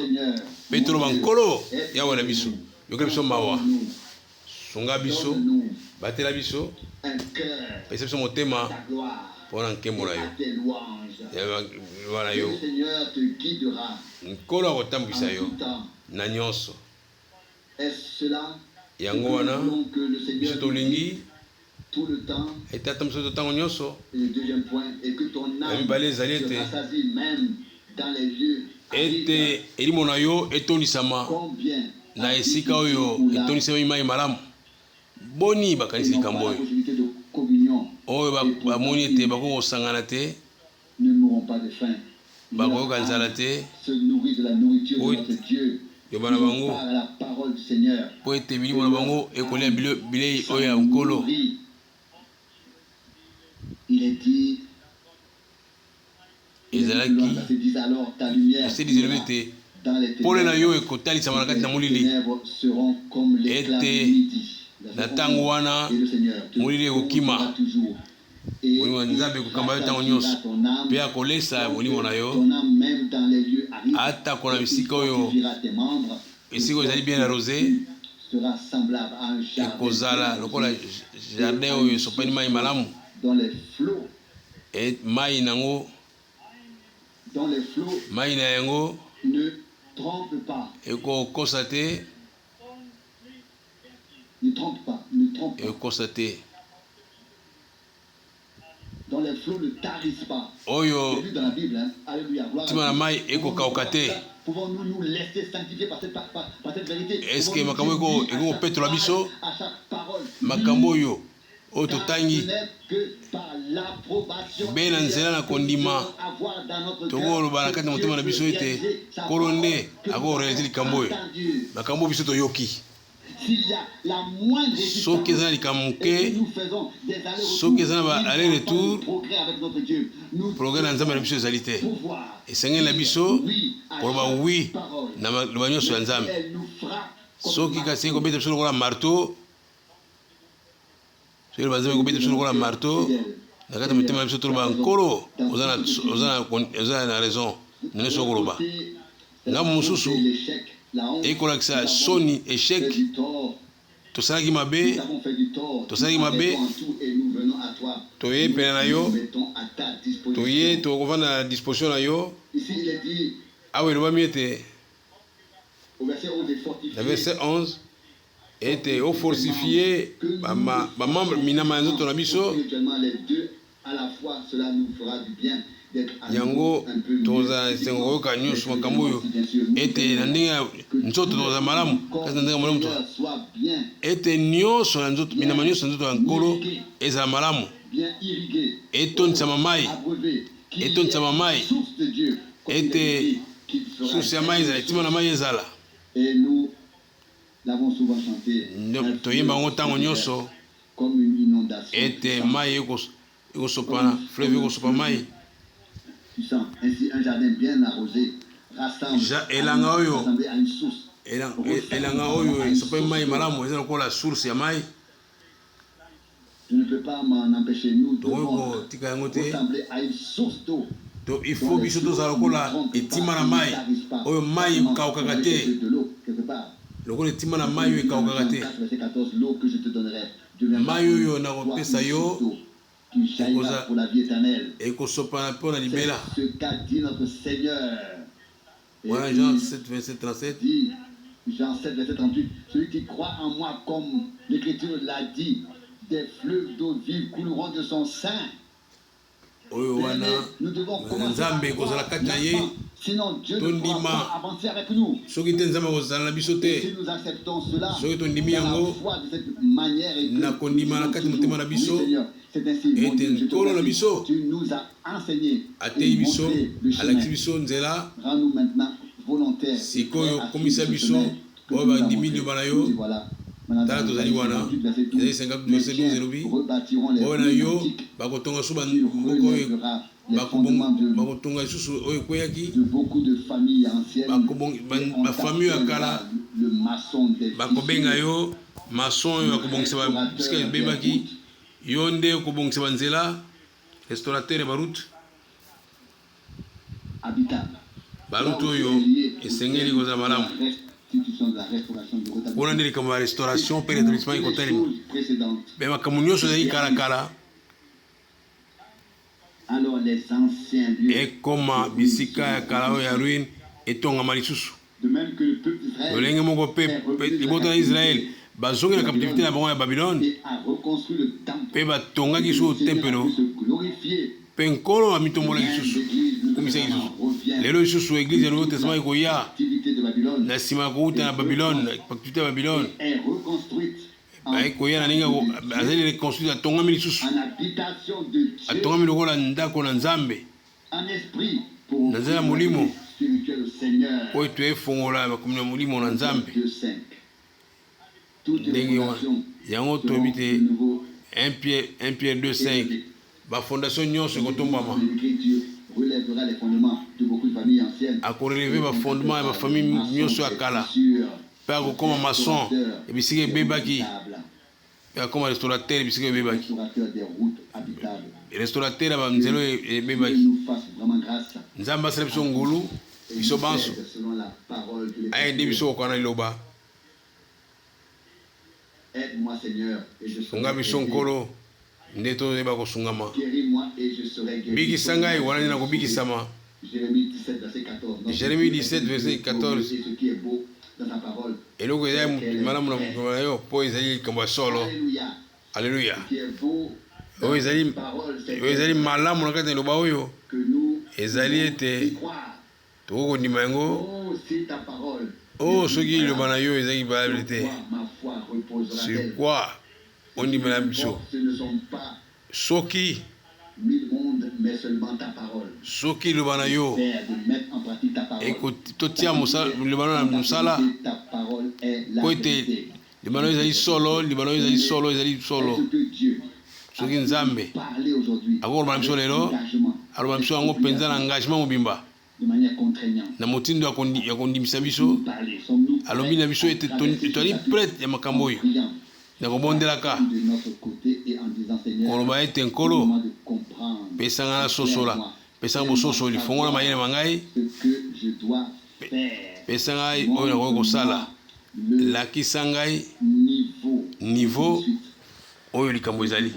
mpe toloba, Nkolo Yawe na biso, yokela biso mawa, sunga biso, batela biso, pesa biso motema mpo na nkembo na yo, na yo. Nkolo akotambwisa yo na nyonso. Yango wana biso tolingi ete atambwisa biso ntango nyonso. Ya mibale ezali ete ete elimo na yo etondisama na esika oyo etondisami mai malamu. Boni bakanisi likambo oyo? Oyo bamoni ete bakoki kosangana te, bakoyoka nzala te, liloba na bango, mpo ete milimo na bango ekolia bilei oyo ya Nkolo. Ezalaki verset 10 elobi ete pole na yo ekotalisama na kati na molili, ete na ntango wana molili ekokima. Molimo ya Nzambe ekokamba yo ntango nyonso, mpe akolesa molimo na yo atako na bisika oyo esika oyo ezali bien arrosé, ekozala lokola jardin oyo esopani mai malamu, e mai nango mai na yango ekokosa te, ekokosa te. Oyo ntima na mai ekokauka te. Eske makambo ekoki kopetola biso? Makambo oyo oyo totangi be na nzela na kondima, tokoloba na kati na motema na biso ete Nkolo nde akorealize likambo oyo, makambo oyo biso toyoki. Soki eza na likambo moke, soki eza na ba aller retour, progrès na Nzambe na biso ezali te. Esengeli na biso koloba oui na maloba nyonso ya Nzambe. Soki kasi ekobeta biso lokola marteau, soki loba Nzambe ekobeta biso lokola marteau na kati ya motema na biso, toloba Nkolo, oza na raison na nyonso okoloba. Ngambo mosusu ekolakisa soni, echec, tosalaki mabe, tosalaki mabe, toye pene na yo, toye tokovanda na disposition na yo. Awa elobami ete na verset 11 ete ofortifie bamembre minama ya nzoto na biso. Yango tokozala esengo koyoka nyonso makambo oyo ete na ndenge ya nzoto tokozala malamu, kasi na ndenge ya molimo ete nyonso na nzoto, minama nyonso na nzoto ya Nkolo ezala malamu, etondisama mai, etondisama mai, ete source ya mai ezala, etima na mai ezala. Toyemba yango ntango nyonso ete mai ekosopana, fleuve ekosopa mai. Elanga oyo elanga oyo esopami mai malamu eza lokola source ya mai. Tokoki kotika yango te. To il faut biso tozala lokola etima na mai oyo mai ekaukaka te, lokola etima na mai oyo ekaukaka te. Mai oyo nakopesa yo ekosopana mpo na libela. Wana Jean 7 verset 37. Jean 7 verset 38, celui qui croit en moi comme l'Écriture l'a dit, des fleuves d'eau vive couleront de son sein. Oyo wana Nzambe ekozala kati na ye, tondima. Soki te, Nzambe akozala na biso te. Soki tondimi yango na kondima na kati motema na biso ete Nkolo na biso ateyi biso, alakisi biso nzela, sikoyo komisa biso oyo bandimi liloba na yo. Tala, tozali wana. Esaïe 58 verset 12 elobi, oyo na yo bakotonga lisusu mboka oyo, bakotonga lisusu oyo ekweyaki, bafamille ya kala bakobenga yo maçon oyo akobongisa bisika ebebaki, yo nde okobongisa banzela, restaurateur ya baroute. Baroute oyo esengeli kozala malamu. Kuna nde likambo ya restauration mpe rétablissement ekotelema, mpe makambo nyonso ezalaki kalakala ekoma bisika ya kala oyo ya ruine etongama lisusu. Lolenge moko mpe libota na Israele bazongi na captivité na bango ya Babylone mpe batongaki lisusu tempelo, mpe Nkolo amitombolaki lisusu, akumisaki lisusu. Lelo lisusu eglise ya Nouveau Testament ekoya na nsima ya kowuta na Babylone, captivité ya Babylone, baye koya na ndenge azali reconstruite, atongami lisusu, atongami lokola ndako na Nzambe na nzela ya Molimo, oyo toefongola makomi na Molimo na Nzambe. Ndenge wana yango toyebi te 1 Pierre 1 Pierre 2 5, bafondation nyonso ekotombama, akoreleve bafondement ya bafamille nyonso ya kala, mpe akokoma maçon ya bisika ebebaki, mpe akoma restaurateur ya bisika ebebaki, restaurateur ya banzela oyo ebebaki. Nzambe asala biso ngolu, biso banso, aide biso kokoka na liloba. Sunga biso, Nkolo, nde toyeba kosungama. Bikisa ngai, wana nde nakobikisama. Jeremie 17 verset 14. Eloko eza malamu na mokolo na yo, mpo ezali likambo ya solo. Aleluya! Oyo ezali, oyo ezali malamu na kati na liloba oyo ezali ete tokoki kondima yango. O oh, soki liloba na yo ezalaki valable te, sur quoi ondimela biso? Soki soki liloba na yo totia liloba na mosala, mpo ete Liloba na yo ezali solo, liloba na yo ezali solo, ezali solo. Soki Nzambe akoki koloba na biso lelo, aloba na biso yango mpenza na engagement mobimba, na motindo ya kondimisa biso. Alobi na biso ete tozali prete ya makambo oyo na kobondelaka, koloba ete Nkolo, pesa ngai nasosola, pesa ngai bososoli, fongola mayele ma ngai, Pesa ngai oyo nakoki kosala. Lakisa ngai niveau oyo likambo ezali.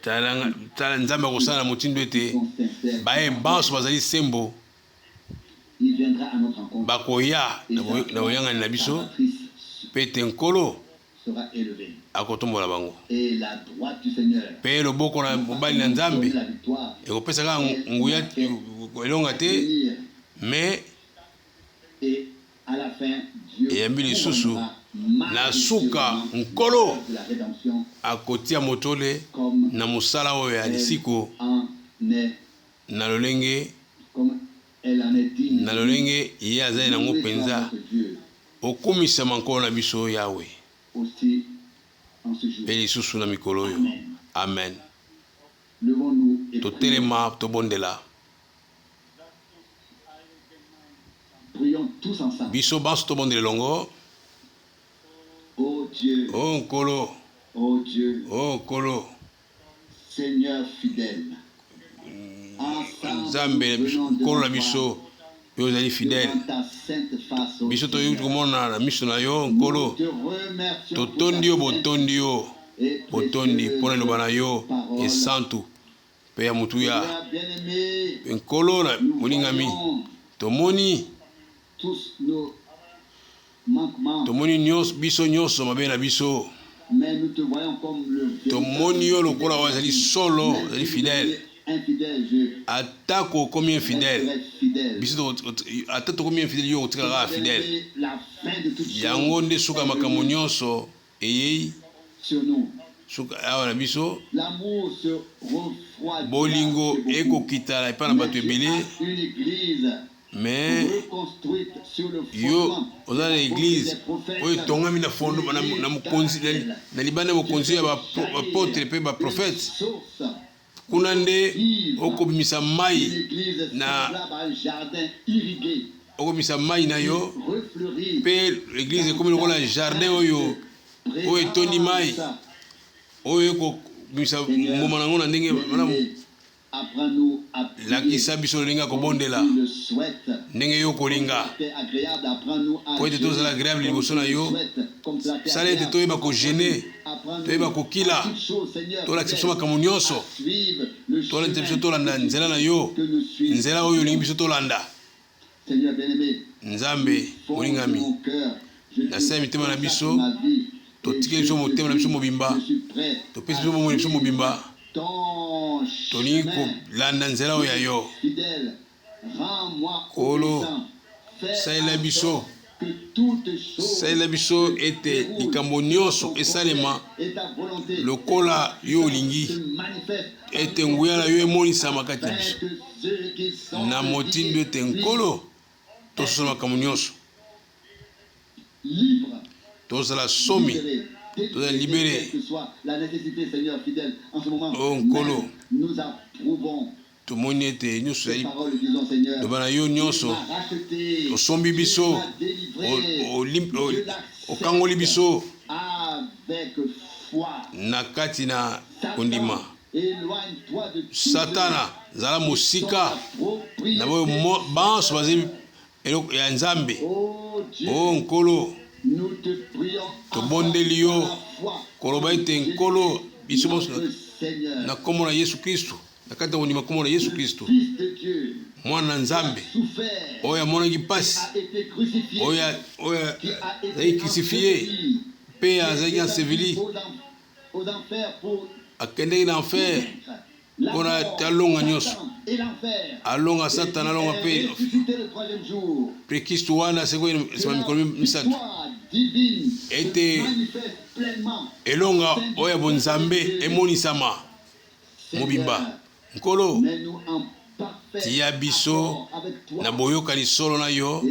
Tala, Nzambe akosala na motindo ete baye banso bazali sembo bakoya na boyangani na biso, mpe ete Nkolo akotombola bango. Mpe loboko na mobali na Nzambe ekopesa kaka nguya elonga te, me eyambi lisusu na suka Nkolo akotia motole na mosala oyo ya lisiko na lolenge na lolenge ye azali nango mpenza. Okumisama Nkolo na biso Yawe, mpe lisusu na mikolo oyo. Amen. Totelema tobondela. Biso banso tobondela elongo. O Nkolo, o Nkolo, Nzambe Nkolo na biso, yo ozali fidèle. Biso toyei komona na miso na yo, Nkolo. Totondi yo, botondi yo, botondi mpo na liloba na yo esantu mpe ya motuya. Nkolo na molingami, tomoni Tomoni nyonso, biso nyonso mabe na biso. Tomoni yo lokola oyo azali solo, ozali fidèle. Atako okomi infidèle, biso ata tokomi infidèle, yo okotikala kaka fidèle. Yango nde suka ya makambo nyonso eyei suka awa na biso. Bolingo ekokita epai na bato ebele. Mais yo oza na eglise oyo etongami na fondo na mokonzi na libanda ya mokonzi ya bapotre mpe baprofete, kuna nde okobimisa mai na okobimisa mai na yo, mpe eglise ekomi lokola jardin oyo oyo etondi mai, oyo ekobimisa mbuma na yango na ndenge malamu. Lakisa biso lolenge ya kobondela ndenge yo okolinga, mpo ete tozala agreable liboso na yo. Sala ete toyeba kogene, toyeba kokila, tolakisa biso makambo nyonso, tolakisa biso tolanda nzela na yo, nzela oyo olingi biso tolanda. Nzambe molingami, na se ya mitema na biso, totikeli biso motema na biso mobimba, topesi biso bomoi na biso mobimba, tolingi kolanda nzela oyo ya yo. Nkolo, salela biso, salela biso ete likambo nyonso esalema lokola yo olingi, ete nguya na yo emonisama kati na biso na motindo ete Nkolo tososola makambo nyonso, tozala somi, tozala libere. O Nkolo, tomoni ete nyonso ezali loba na yo nyonso, osombi biso, okangoli biso na kati na kondima. Satana, zala mosika na boyo banso bazali eloko ya Nzambe. O Nkolo, tobondeli yo koloba ete Nkolo, biso banso na nkombo na Yesu Kristo, na kati ya kondima nkombo na Yesu Kristo, Mwana na Nzambe, oyo amonaki mpasi, oyo azalaki crucifie mpe azalaki enseveli. Akendeki na enfer mpo na ete alonga nyonso, alonga Satana, alonga mpe mpe Kristu wana asekwi nsima mikolo misato, ete elonga oyo ya bonzambe emonisama mobimba. Nkolo, tiya biso na boyokani solo na yo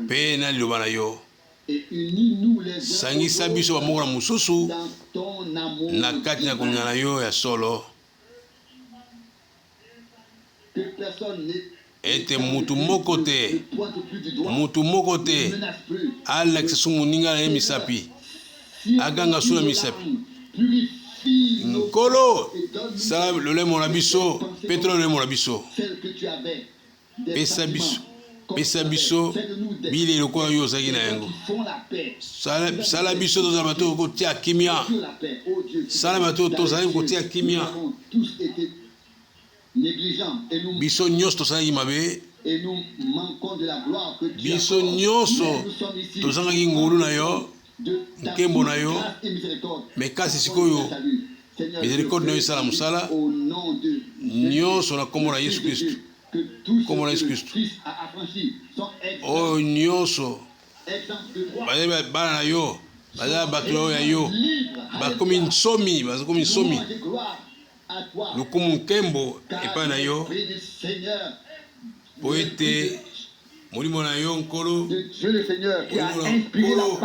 mpe na liloba na yo. Sangisa biso bamoko na mosusu na kati na kolinga na yo ya solo, ete mutu moko te, mutu moko te alakisa su moninga na ye misapi, aganga su na misapi. Nkolo, sala lolemo na biso, petola lolemo na biso. Pesa biso, pesa biso bilei lokola yo ozalaki na yango. Sala, sala biso tozala bato kotia kimia. Sala bato tozali kotia kimia. Biso nyonso tosalaki mabe. Biso nyonso tozangaki ngolu na yo, nkembo na yo. Me kasi sikoyo Misericorde na yo esala mosala nyonso na nkombo na Yesu Kristo, nkombo na Yesu Kristo. Oyo nyonso bazali bana na yo, bazali bato na yo ya yo, bakomi nsomi, bakomi nsomi. Lokumu nkembo epai na yo, mpo ete Molimo na yo, Nkolo, Molimo na Nkolo,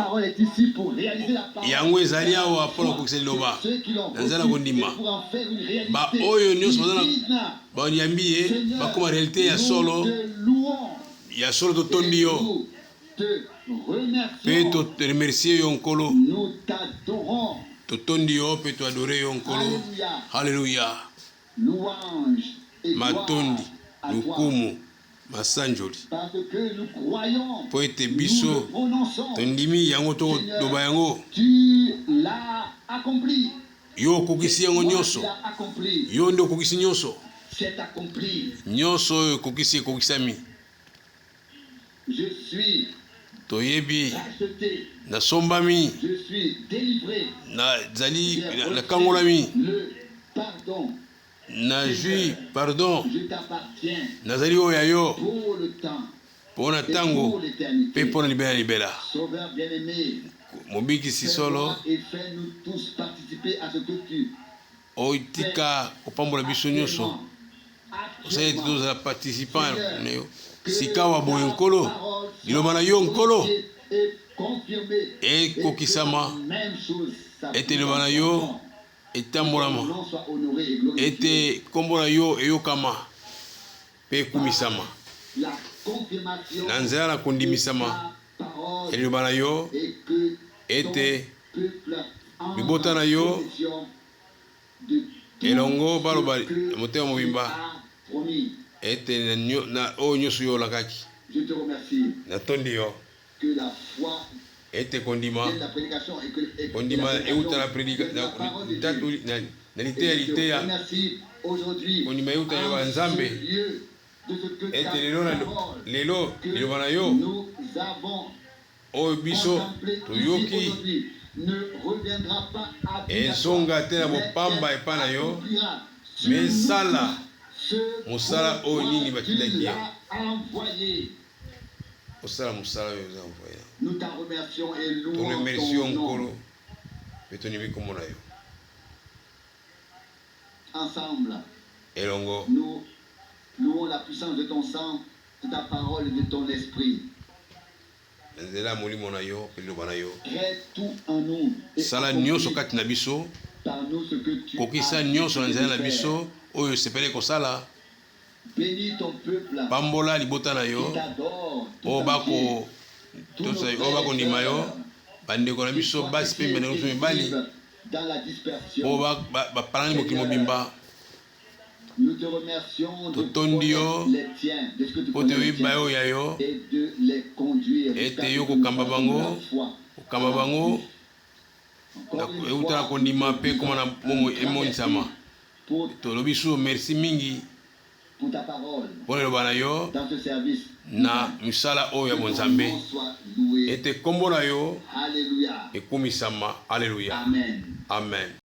yango ezali awa mpo na kokokisa liloba na nzela na kondima. Baoyo nyonso baza na bayambi ye bakoma realite ya solo, ya solo. Totondi yo mpe toremercie yo, Nkolo. Totondi yo mpe toadore yo, Nkolo. Haleluya! Matondi, lokumu, masanjoli, mpo ete biso tondimi yango, tokoloba yango. Yo okokisi yango nyonso, yo nde okokisi nyonso, nyonso oyo ekokisi ekokisami. Toyebi, nasombami, nazali nakangolami, nazwi pardon, nazali oyo ya yo mpo na ntango mpe mpo na libela libela. Mobikisi solo, otika kopambola biso nyonso, osali ete tozala participant na yo sikawa. Boye Nkolo, liloba na yo, Nkolo, ekokisama, ete liloba na yo etambolama, ete nkombo na yo eyokama mpe ekumisama na nzela na kondimisama ya liloba na yo, ete libota na yo elongo baloba na motema mobimba ete na oyo nyonso yo olakaki. Natondi yo ete kondima kondima euta na predika na, na liteya liteya kondima euta na liloba ya Nzambe, ete lelo na lelo liloba na yo oyo biso toyoki ezonga te na bopamba epai na yo, mesala mosala oyo nini batindaki yo osala, mosala oyo oza envoye. Toremercie yo, Nkolo, mpe tondimi nkombo na yo. Ensemble, Elongo, nous louons la puissance de ton sang, de ta parole et de ton esprit. Na nzela ya molimo na yo mpe liloba na yo. Crée tout en nous et Sala nyonso accomplis kati na biso, par nous ce que tu kokisa as nyonso na décidé nzela de na faire. biso oyo osepeli kosala. Bénis ton peuple Pambola libota na qui yo t'adore tout oyo entier, bako tous nos tosa, oyo frères et bakondima yo, sœurs bandeko na qui biso basi mpe fortifiés bandeko na biso et mibali vivent dans la oyo dispersion. bapalangani mokili Seigneur, mobimba. nous te remercions de Totondi yo connaître les tiens, de ce que tu mpo te connais les oyeba tiens, oyo ya yo, et de les conduire jusqu'à ete ce yo que nous kokamba passions de la bango, foi à kokamba la bango vie. Encore une euta na fois, nous kondima te mpe koma disons na un bomoi grand emonisama. merci pour, Tolobi so merci mingi pour ta parole mpo na liloba na yo dans ce service na divin. misala oyo ya Que ton bonzambe, nom soit loué. ete nkombo na yo Alléluia. ekumisama. Aleluya. Amen. Amen.